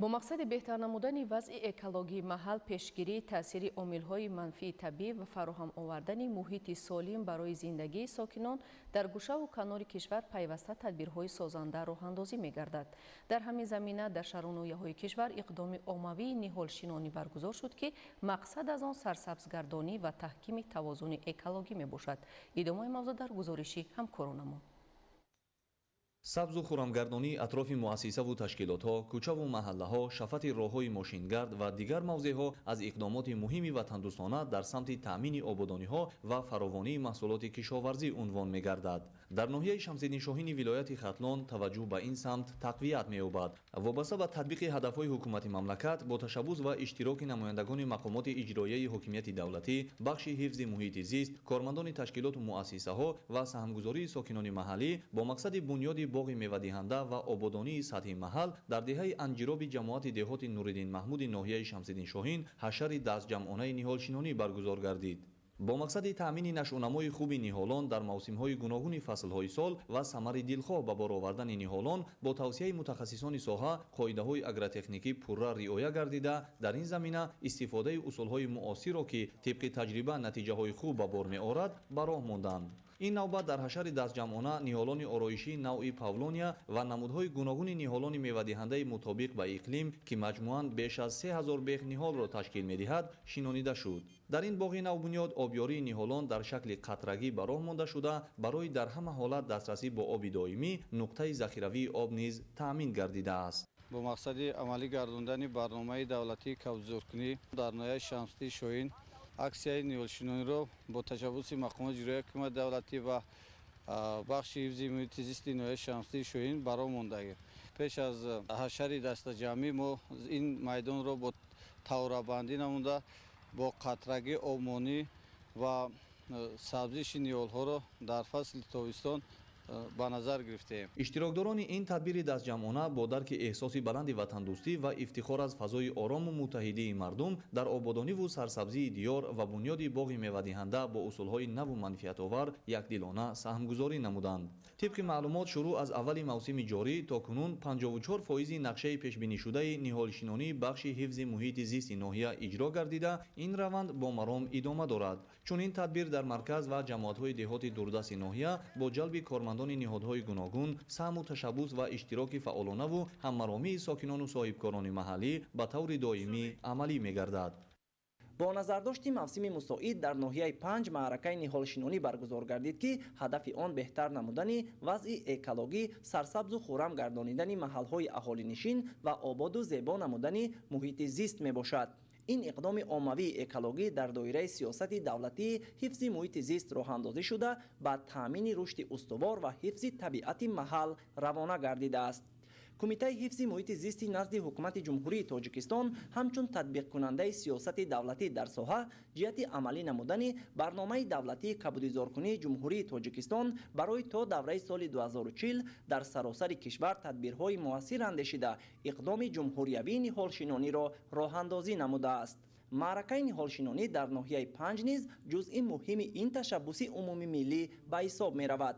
Бо мақсади беҳтар намудани вазъи экологии маҳал, пешгирии таъсири омилҳои манфии табиӣ ва фароҳам овардани муҳити солим барои зиндагии сокинон дар гӯшаву канори кишвар пайваста тадбирҳои созанда роҳандозӣ мегардад. Дар ҳамин замина дар шаҳру ноҳияҳои кишвар иқдоми оммавии ниҳолшинонӣ баргузор шуд, ки мақсад аз он сарсабзгардонӣ ва таҳкими тавозуни экологӣ мебошад. Идомаи мавзӯъ дар гузориши ҳамкоронамон. Сабзу хурамгардонии атрофи муассисаву ташкилотҳо, кӯчаву маҳаллаҳо, шафати роҳҳои мошингард ва дигар мавзеъҳо аз иқдомоти муҳими ватандӯстона дар самти таъмини ободониҳо ва фаровонии маҳсулоти кишоварзӣ унвон мегардад. Дар ноҳияи Шамсиддин Шоҳини вилояти Хатлон таваҷҷӯҳ ба ин самт тақвият меёбад. Вобаста ба татбиқи ҳадафҳои ҳукумати мамлакат бо ташаббус ва иштироки намояндагони мақомоти иҷроияи ҳокимияти давлатӣ, бахши ҳифзи муҳити зист, кормандони ташкилоту муассисаҳо ва саҳмгузории сокинони маҳаллӣ бо мақсади бунёди боғи мевадиҳанда ва ободонии сатҳи маҳал дар деҳаи Анҷироби ҷамоати деҳоти Нуриддин Маҳмуди ноҳияи Шамсиддин Шоҳин ҳашари дастҷамъонаи ниҳолшинонӣ баргузор гардид. Бо мақсади таъмини нашъунамои хуби ниҳолон дар мавсимҳои гуногуни фаслҳои сол ва самари дилхоҳ ба бор овардани ниҳолон бо тавсияи мутахассисони соҳа қоидаҳои агротехникӣ пурра риоя гардида, дар ин замина истифодаи усулҳои муосиро, ки тибқи таҷриба натиҷаҳои хуб ба бор меорад, ба роҳ монданд. Ин навбат дар ҳашари дастҷамъона ниҳолони ороишии навъи павлония ва намудҳои гуногуни ниҳолони мевадиҳандаи мутобиқ ба иқлим, ки маҷмӯан беш аз 3000 бех ниҳолро ташкил медиҳад, шинонида шуд. Дар ин боғи навбунёд обёрии ниҳолон дар шакли қатрагӣ ба роҳ монда шуда, барои дар ҳама ҳолат дастрасӣ бо оби доимӣ нуқтаи захиравии об низ таъмин гардидааст. Бо мақсади амалӣ гардондани барномаи давлатии кабудзоркунӣ дар ноҳияи Шамсиддин Шоҳин аксияи ниҳолшинониро бо ташаббуси мақомоти иҷроияи ҳокимияти давлатӣ ва бахши ҳифзи муҳити зисти ноҳияи Шамсиддин Шоҳин ба роҳ мондагем. Пеш аз ҳашари дастаҷамъӣ мо ин майдонро бо таврабандӣ намуда, бо қатрагӣ обмонӣ ва сабзиши ниҳолҳоро дар фасли тобистон ба назар гирифтем. Иштирокдорони ин тадбири дастҷамъона бо дарки эҳсоси баланди ватандӯстӣ ва ифтихор аз фазои орому муттаҳидии мардум дар ободониву сарсабзии диёр ва бунёди боғи мевадиҳанда бо усулҳои наву манфиатовар якдилона саҳмгузорӣ намуданд. Тибқи маълумот, шурӯъ аз аввали мавсими ҷорӣ то кунун 54% нақшаи пешбинишудаи ниҳолшинонии бахши ҳифзи муҳити зисти ноҳия иҷро гардида, ин раванд бо маром идома дорад. Чунин тадбир дар марказ ва ҷамоатҳои деҳоти дурдасти ноҳия бо ҷалби кормандони ниҳодҳои гуногун, саҳму ташаббус ва иштироки фаъолонаву ҳаммаромии сокинону соҳибкорони маҳаллӣ ба таври доимӣ амалӣ мегардад. Бо назардошти мавсими мусоид дар ноҳияи Панҷ маъракаи ниҳолшинонӣ баргузор гардид, ки ҳадафи он беҳтар намудани вазъи экологӣ, сарсабзу хуррам гардонидани маҳалҳои аҳолинишин ва ободу зебо намудани муҳити зист мебошад. Ин иқдоми оммавии экологӣ дар доираи сиёсати давлатии ҳифзи муҳити зист роҳандозӣ шуда, ба таъмини рушди устувор ва ҳифзи табиати маҳал равона гардидааст. Кумитаи ҳифзи муҳити зисти назди Ҳукумати Ҷумҳурии Тоҷикистон ҳамчун татбиқкунандаи сиёсати давлатӣ дар соҳа ҷиҳати амалӣ намудани барномаи давлатии кабудизоркунии Ҷумҳурии Тоҷикистон барои то давраи соли 2040 дар саросари кишвар тадбирҳои муассир андешида, иқдоми ҷумҳуриявии ниҳолшинониро роҳандозӣ намудааст. Маъракаи ниҳолшинонӣ дар ноҳияи Панҷ низ ҷузъи муҳими ин ташаббуси умумимиллӣ ба ҳисоб меравад.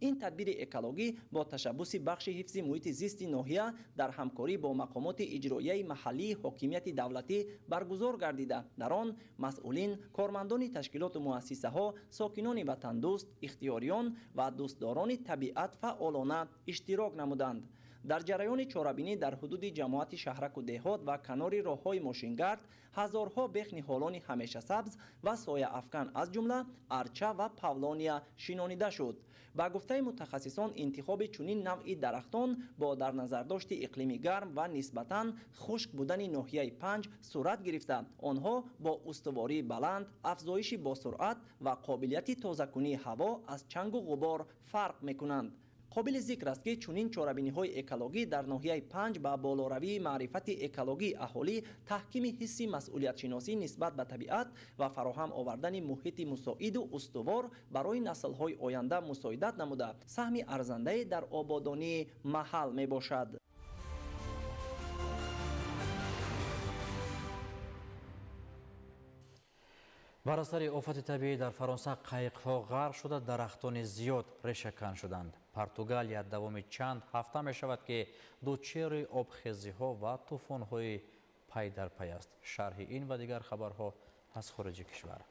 Ин тадбири экологӣ бо ташаббуси бахши ҳифзи муҳити зисти ноҳия дар ҳамкорӣ бо мақомоти иҷроияи маҳаллии ҳокимияти давлатӣ баргузор гардида, дар он масъулин, кормандони ташкилоту муассисаҳо, сокинони ватандӯст, ихтиёриён ва дӯстдорони табиат фаъолона иштирок намуданд. Дар ҷараёни чорабинӣ дар ҳудуди ҷамоати шаҳраку деҳот ва канори роҳҳои мошингард ҳазорҳо бех ниҳолони ҳамешасабз ва сояафкан, аз ҷумла арча ва павлония шинонида шуд. Ба гуфтаи мутахассисон, интихоби чунин навъи дарахтон бо дар назардошти иқлими гарм ва нисбатан хушк будани ноҳияи Панҷ сурат гирифта, онҳо бо устувории баланд, афзоиши босуръат ва қобилияти тозакунии ҳаво аз чангу ғубор фарқ мекунанд. Қобили зикр аст, ки чунин чорабиниҳои экологӣ дар ноҳияи Панҷ ба болоравии маърифати экологии аҳолӣ, таҳкими ҳисси масъулиятшиносӣ нисбат ба табиат ва фароҳам овардани муҳити мусоиду устувор барои наслҳои оянда мусоидат намуда, саҳми арзандае дар ободонии маҳал мебошад. Бар асари офати табиӣ дар Фаронса қайиқҳо ғарқ шуда, дарахтони зиёд решакан шуданд. Португалия давоми чанд ҳафта мешавад, ки дучори обхезиҳо ва тӯфонҳои пай дар пай аст. Шарҳи ин ва дигар хабарҳо аз хориҷи кишвар.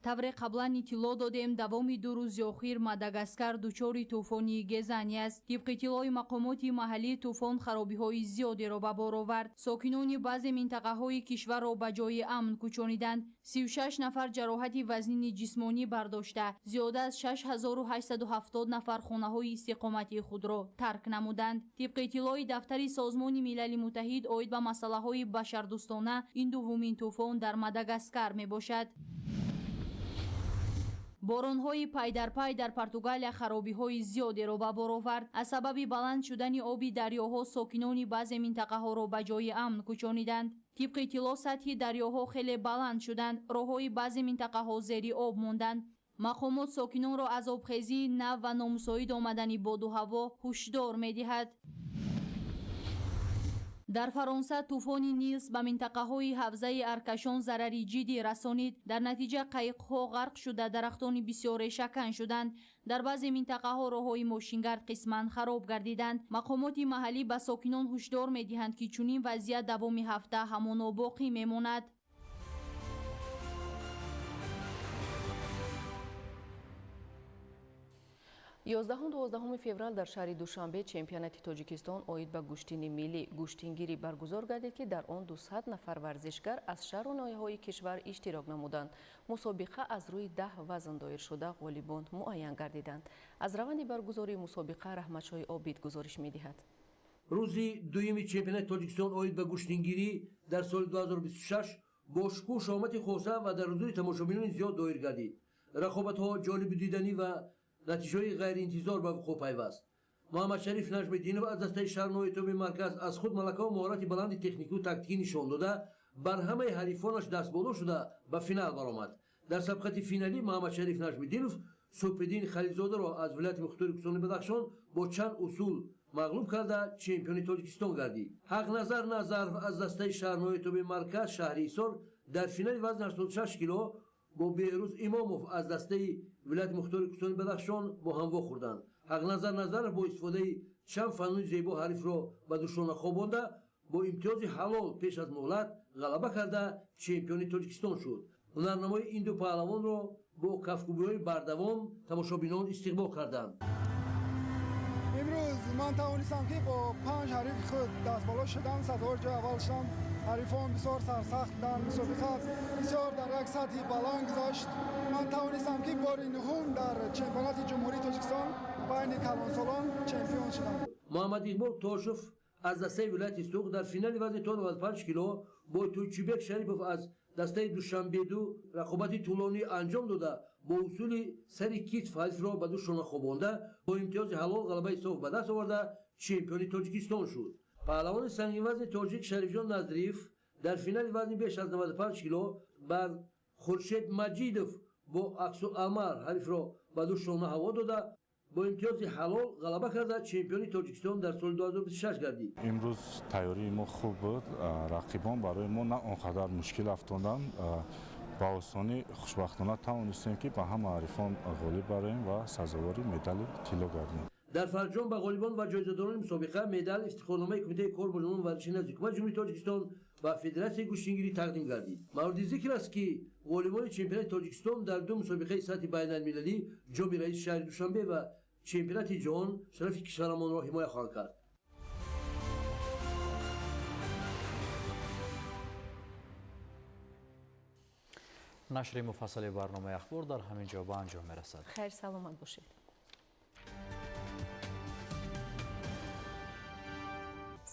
Тавре қаблан иттилоъ додем, давоми 2 рӯзи охир Мадагаскар дучори тӯфони Гезани аст. Тибқи иттилои мақомоти маҳаллӣ, тӯфон харобиҳои зиёдеро ба бор овард. Сокинони баъзе минтақаҳои кишварро ба ҷои амн кӯчониданд. 36 нафар ҷароҳати вазнини ҷисмонӣ бардошта, зиёда аз 6870 нафар хонаҳои истиқоматии худро тарк намуданд. Тибқи иттилои дафтари Созмони Милали Муттаҳид оид ба масъалаҳои башардӯстона, ин дуввумин тӯфон дар Мадагаскар мебошад. Боронҳои пайдарпай дар Португалия харобиҳои зиёдеро ба бор овард. Аз сабаби баланд шудани оби дарёҳо сокинони баъзе минтақаҳоро ба ҷои амн кӯчониданд. Тибқи иттилоъ, сатҳи дарёҳо хеле баланд шуданд, роҳҳои баъзе минтақаҳо зери об монданд. Мақомот сокинонро аз обхезии нав ва номусоид омадани боду ҳаво ҳушдор медиҳад. Дар Фаронса тӯфони Нилс ба минтақаҳои ҳавзаи Аркашон зарари ҷиддӣ расонид. Дар натиҷа қайиқҳо ғарқ шуда, дарахтони бисёр решакан шуданд. Дар баъзе минтақаҳо роҳҳои мошингард қисман хароб гардиданд. Мақомоти маҳаллӣ ба сокинон ҳушдор медиҳанд, ки чунин вазъият давоми ҳафта ҳамоно боқӣ мемонад. 11-12 феврал дар шаҳри Душанбе чемпионати Тоҷикистон оид ба гӯштини миллӣ гӯштингирӣ баргузор гардид, ки дар он 200 нафар варзишгар аз шаҳру ноҳияҳои кишвар иштирок намуданд. Мусобиқа аз рӯи 10 вазн доир шуда, ғолибон муайян гардиданд. Аз раванди баргузории мусобиқа Раҳматшоҳи Обид гузориш медиҳад. Рӯзи дуюми чемпионати Тоҷикистон оид ба гӯштингирӣ дар соли 2026 бо шукӯҳу шаҳомати хоса ва дар ҳузури тамошобинони зиёд доир гардид. Рақобатҳо ҷолиби диданӣ ва натиҷаҳои ғайриинтизор ба вуқӯъ пайваст. Муҳаммадшариф Наҷмиддинов аз дастаи шаҳрнои тобеи марказ аз худ малакаву маҳорати баланди техникию тактикӣ нишон дода, бар ҳамаи ҳарифонаш дастболо шуда ба финал баромад. Дар сабқати финалӣ Муҳаммадшариф Наҷмиддинов Субҳиддин Халилзодаро аз вилояти мухтори Кӯҳистони Бадахшон бо чанд усул мағлуб карда, чемпиони Тоҷикистон гардид. Ҳақназар Назаров аз дастаи шаҳрнои тобеи марказ шаҳри Ҳисор дар финали вазни 86 кило бо Беҳрӯз Имомов аз дастаи вилояти мухтори Кӯҳистони Бадахшон бо ҳам вохӯрданд. Ҳақназар Назаров бо истифодаи чанд фаннуни зебо ҳарифро ба душона хобонда, бо имтиёзи ҳалол пеш аз муҳлат ғалаба карда, чемпиони Тоҷикистон шуд. Ҳунарнамои ин ду паҳлавонро бо кафкӯбиҳои бардавом тамошобинон истиқбол карданд. Имрӯз ман тавонистам, ки бо панҷ ҳарифи худ дастболо шудам, сазовори ҷои аввал шудам. Ҳарифон бисёр сарсахт буданд, мусобиқа бисёр дар як сатҳи баланд гузашт. Ман тавонистам, ки бори нуҳум дар чемпионати Ҷумҳурии Тоҷикистон байни калонсолон чемпион шудам. Муҳаммад Иқбол Тошев аз дастаи вилояти Суғд дар финали вазни то 95 кило бо Тӯйчибек Шарипов аз дастаи Душанбеду рақобати тӯлонӣ анҷом дода, бо усули сари китф ҳарифро ба ду шона хобонда, бо имтиёзи ҳалол ғалабаи соф ба даст оварда, чемпиони Тоҷикистон шуд. Паҳлавони сангинвазни тоҷик Шарифҷон Назриев дар финали вазни беш аз 95 кило бар Хуршед Маҷидов бо аксуламал ҳарифро ба ду шона ҳаво дода, бо имтиёзи ҳалол ғалаба карда, чемпиони Тоҷикистон дар соли 2026 гардид. Имрӯз тайёрии мо хуб буд, рақибон барои мо на он қадар мушкил афтоданд. Ба осонӣ, хушбахтона, тавонистем, ки ба ҳама ҳарифон ғолиб бароем ва сазовори медали тилло гардем. Дар фарҷом ба ғолибон ва ҷоизадорони мусобиқа медал, ифтихорномаи Кумитаи кор бо ҷавонон, варзиши назди Ҳукумати Ҷумҳурии Тоҷикистон ва Федератсияи гӯштингирӣ тақдим гардид. Мавриди зикр аст, ки ғолибони чемпионати Тоҷикистон дар ду мусобиқаи сатҳи байналмилалӣ, Ҷоми раиси шаҳри Душанбе ва чемпионати ҷаҳон, шарафи кишварамонро ҳимоя хоҳанд кард. Нашри муфассали барномаи ахбор дар ҳамин ҷо ба анҷом мерасад. Хайр, саломат бошед.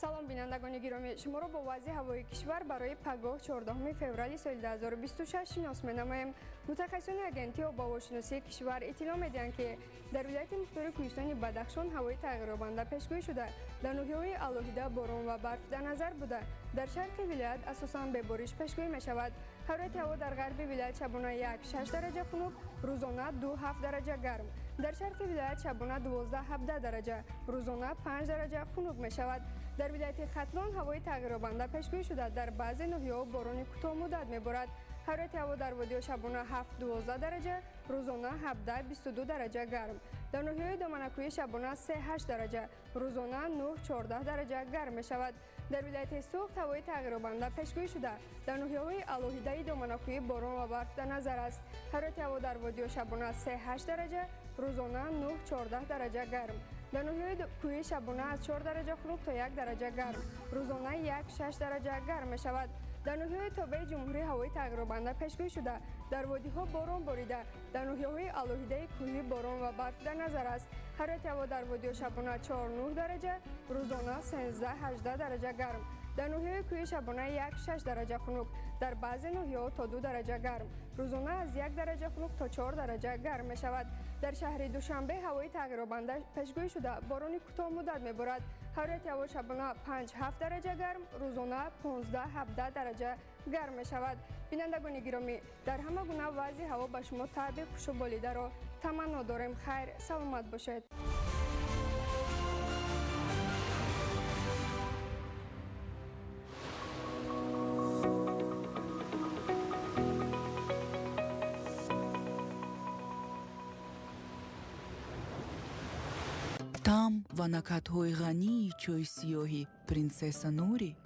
Салом, бинандагони гиромӣ, шуморо бо вазъи ҳавои кишвар барои пагоҳ, 14 феврали соли 2026 шинос менамоем. Мутахассисони агентии обҳавошиносии кишвар иттилоъ медиҳанд, ки дар вилояти мухтори Кӯҳистони Бадахшон ҳавои тағйирёбанда пешгӯӣ шуда, дар ноҳияҳои алоҳида борон ва барф дар назар буда, дар шарқи вилоят асосан бебориш пешгӯӣ мешавад. Ҳарорати ҳаво дар ғарби вилоят шабона 1-6 дараҷа хунук, рӯзона 2-7 дараҷа гарм. Дар шарқи вилоят шабона 12-17 дараҷа, рӯзона 5 дараҷа хунук мешавад. Дар вилояти Хатлон ҳавои тағйирёбанда пешгӯӣ шуда, дар баъзе ноҳияҳо борони кӯтоҳмуддат меборад. Ҳарорати ҳаво дар водиҳо шабона 7-12 дараҷа, рӯзона 17-22 дараҷа гарм. Дар ноҳияҳои доманакӯҳӣ шабона 3-8 дараҷа, рӯзона 9-14 дараҷа гарм мешавад. Дар вилояти Суғд ҳавои тағйирёбанда пешгӯӣ шуда, дар ноҳияҳои алоҳидаи доманакӯҳӣ борон ва барф дар назар аст. Ҳарорати ҳаво дар водиҳо шабона 3-8 дараҷа, рӯзона 9-14 дараҷа гарм. Дар ноҳияҳои кӯҳӣ шабона аз 4 дараҷа хунук то 1 дараҷа гарм, рӯзона 1-6 дараҷа гарм мешавад. Дар ноҳияҳои тобеи ҷумҳурӣ ҳавои тағйирёбанда пешгӯӣ шуда, дар водиҳо борон борида, дар ноҳияҳои алоҳидаи кӯҳӣ борон ва барф дар назар аст. Ҳарорати ҳаво дар водиҳо шабона 4-9 дараҷа, рӯзона 13-18 дараҷа гарм. Дар ноҳияҳои кӯҳӣ шабона 1-6 дараҷа хунук, дар баъзе ноҳияҳо то 2 дараҷа гарм, рӯзона аз 1 дараҷа хунук то 4 дараҷа гарм мешавад. Дар шаҳри Душанбе ҳавои тағйирёбанда пешгӯӣ шуда, борони кӯтоҳмуддат меборад. Ҳарорати ҳаво шабона 5-7 дараҷа гарм, рӯзона 15-17 дараҷа гарм мешавад. Бинандагони гиромӣ, дар ҳама гуна вазъи ҳаво ба шумо табъи хушу болидаро таманно дорем. Хайр, саломат бошед. Таъм ва накатҳои ғании чойи сиёҳи Принсесса Нури.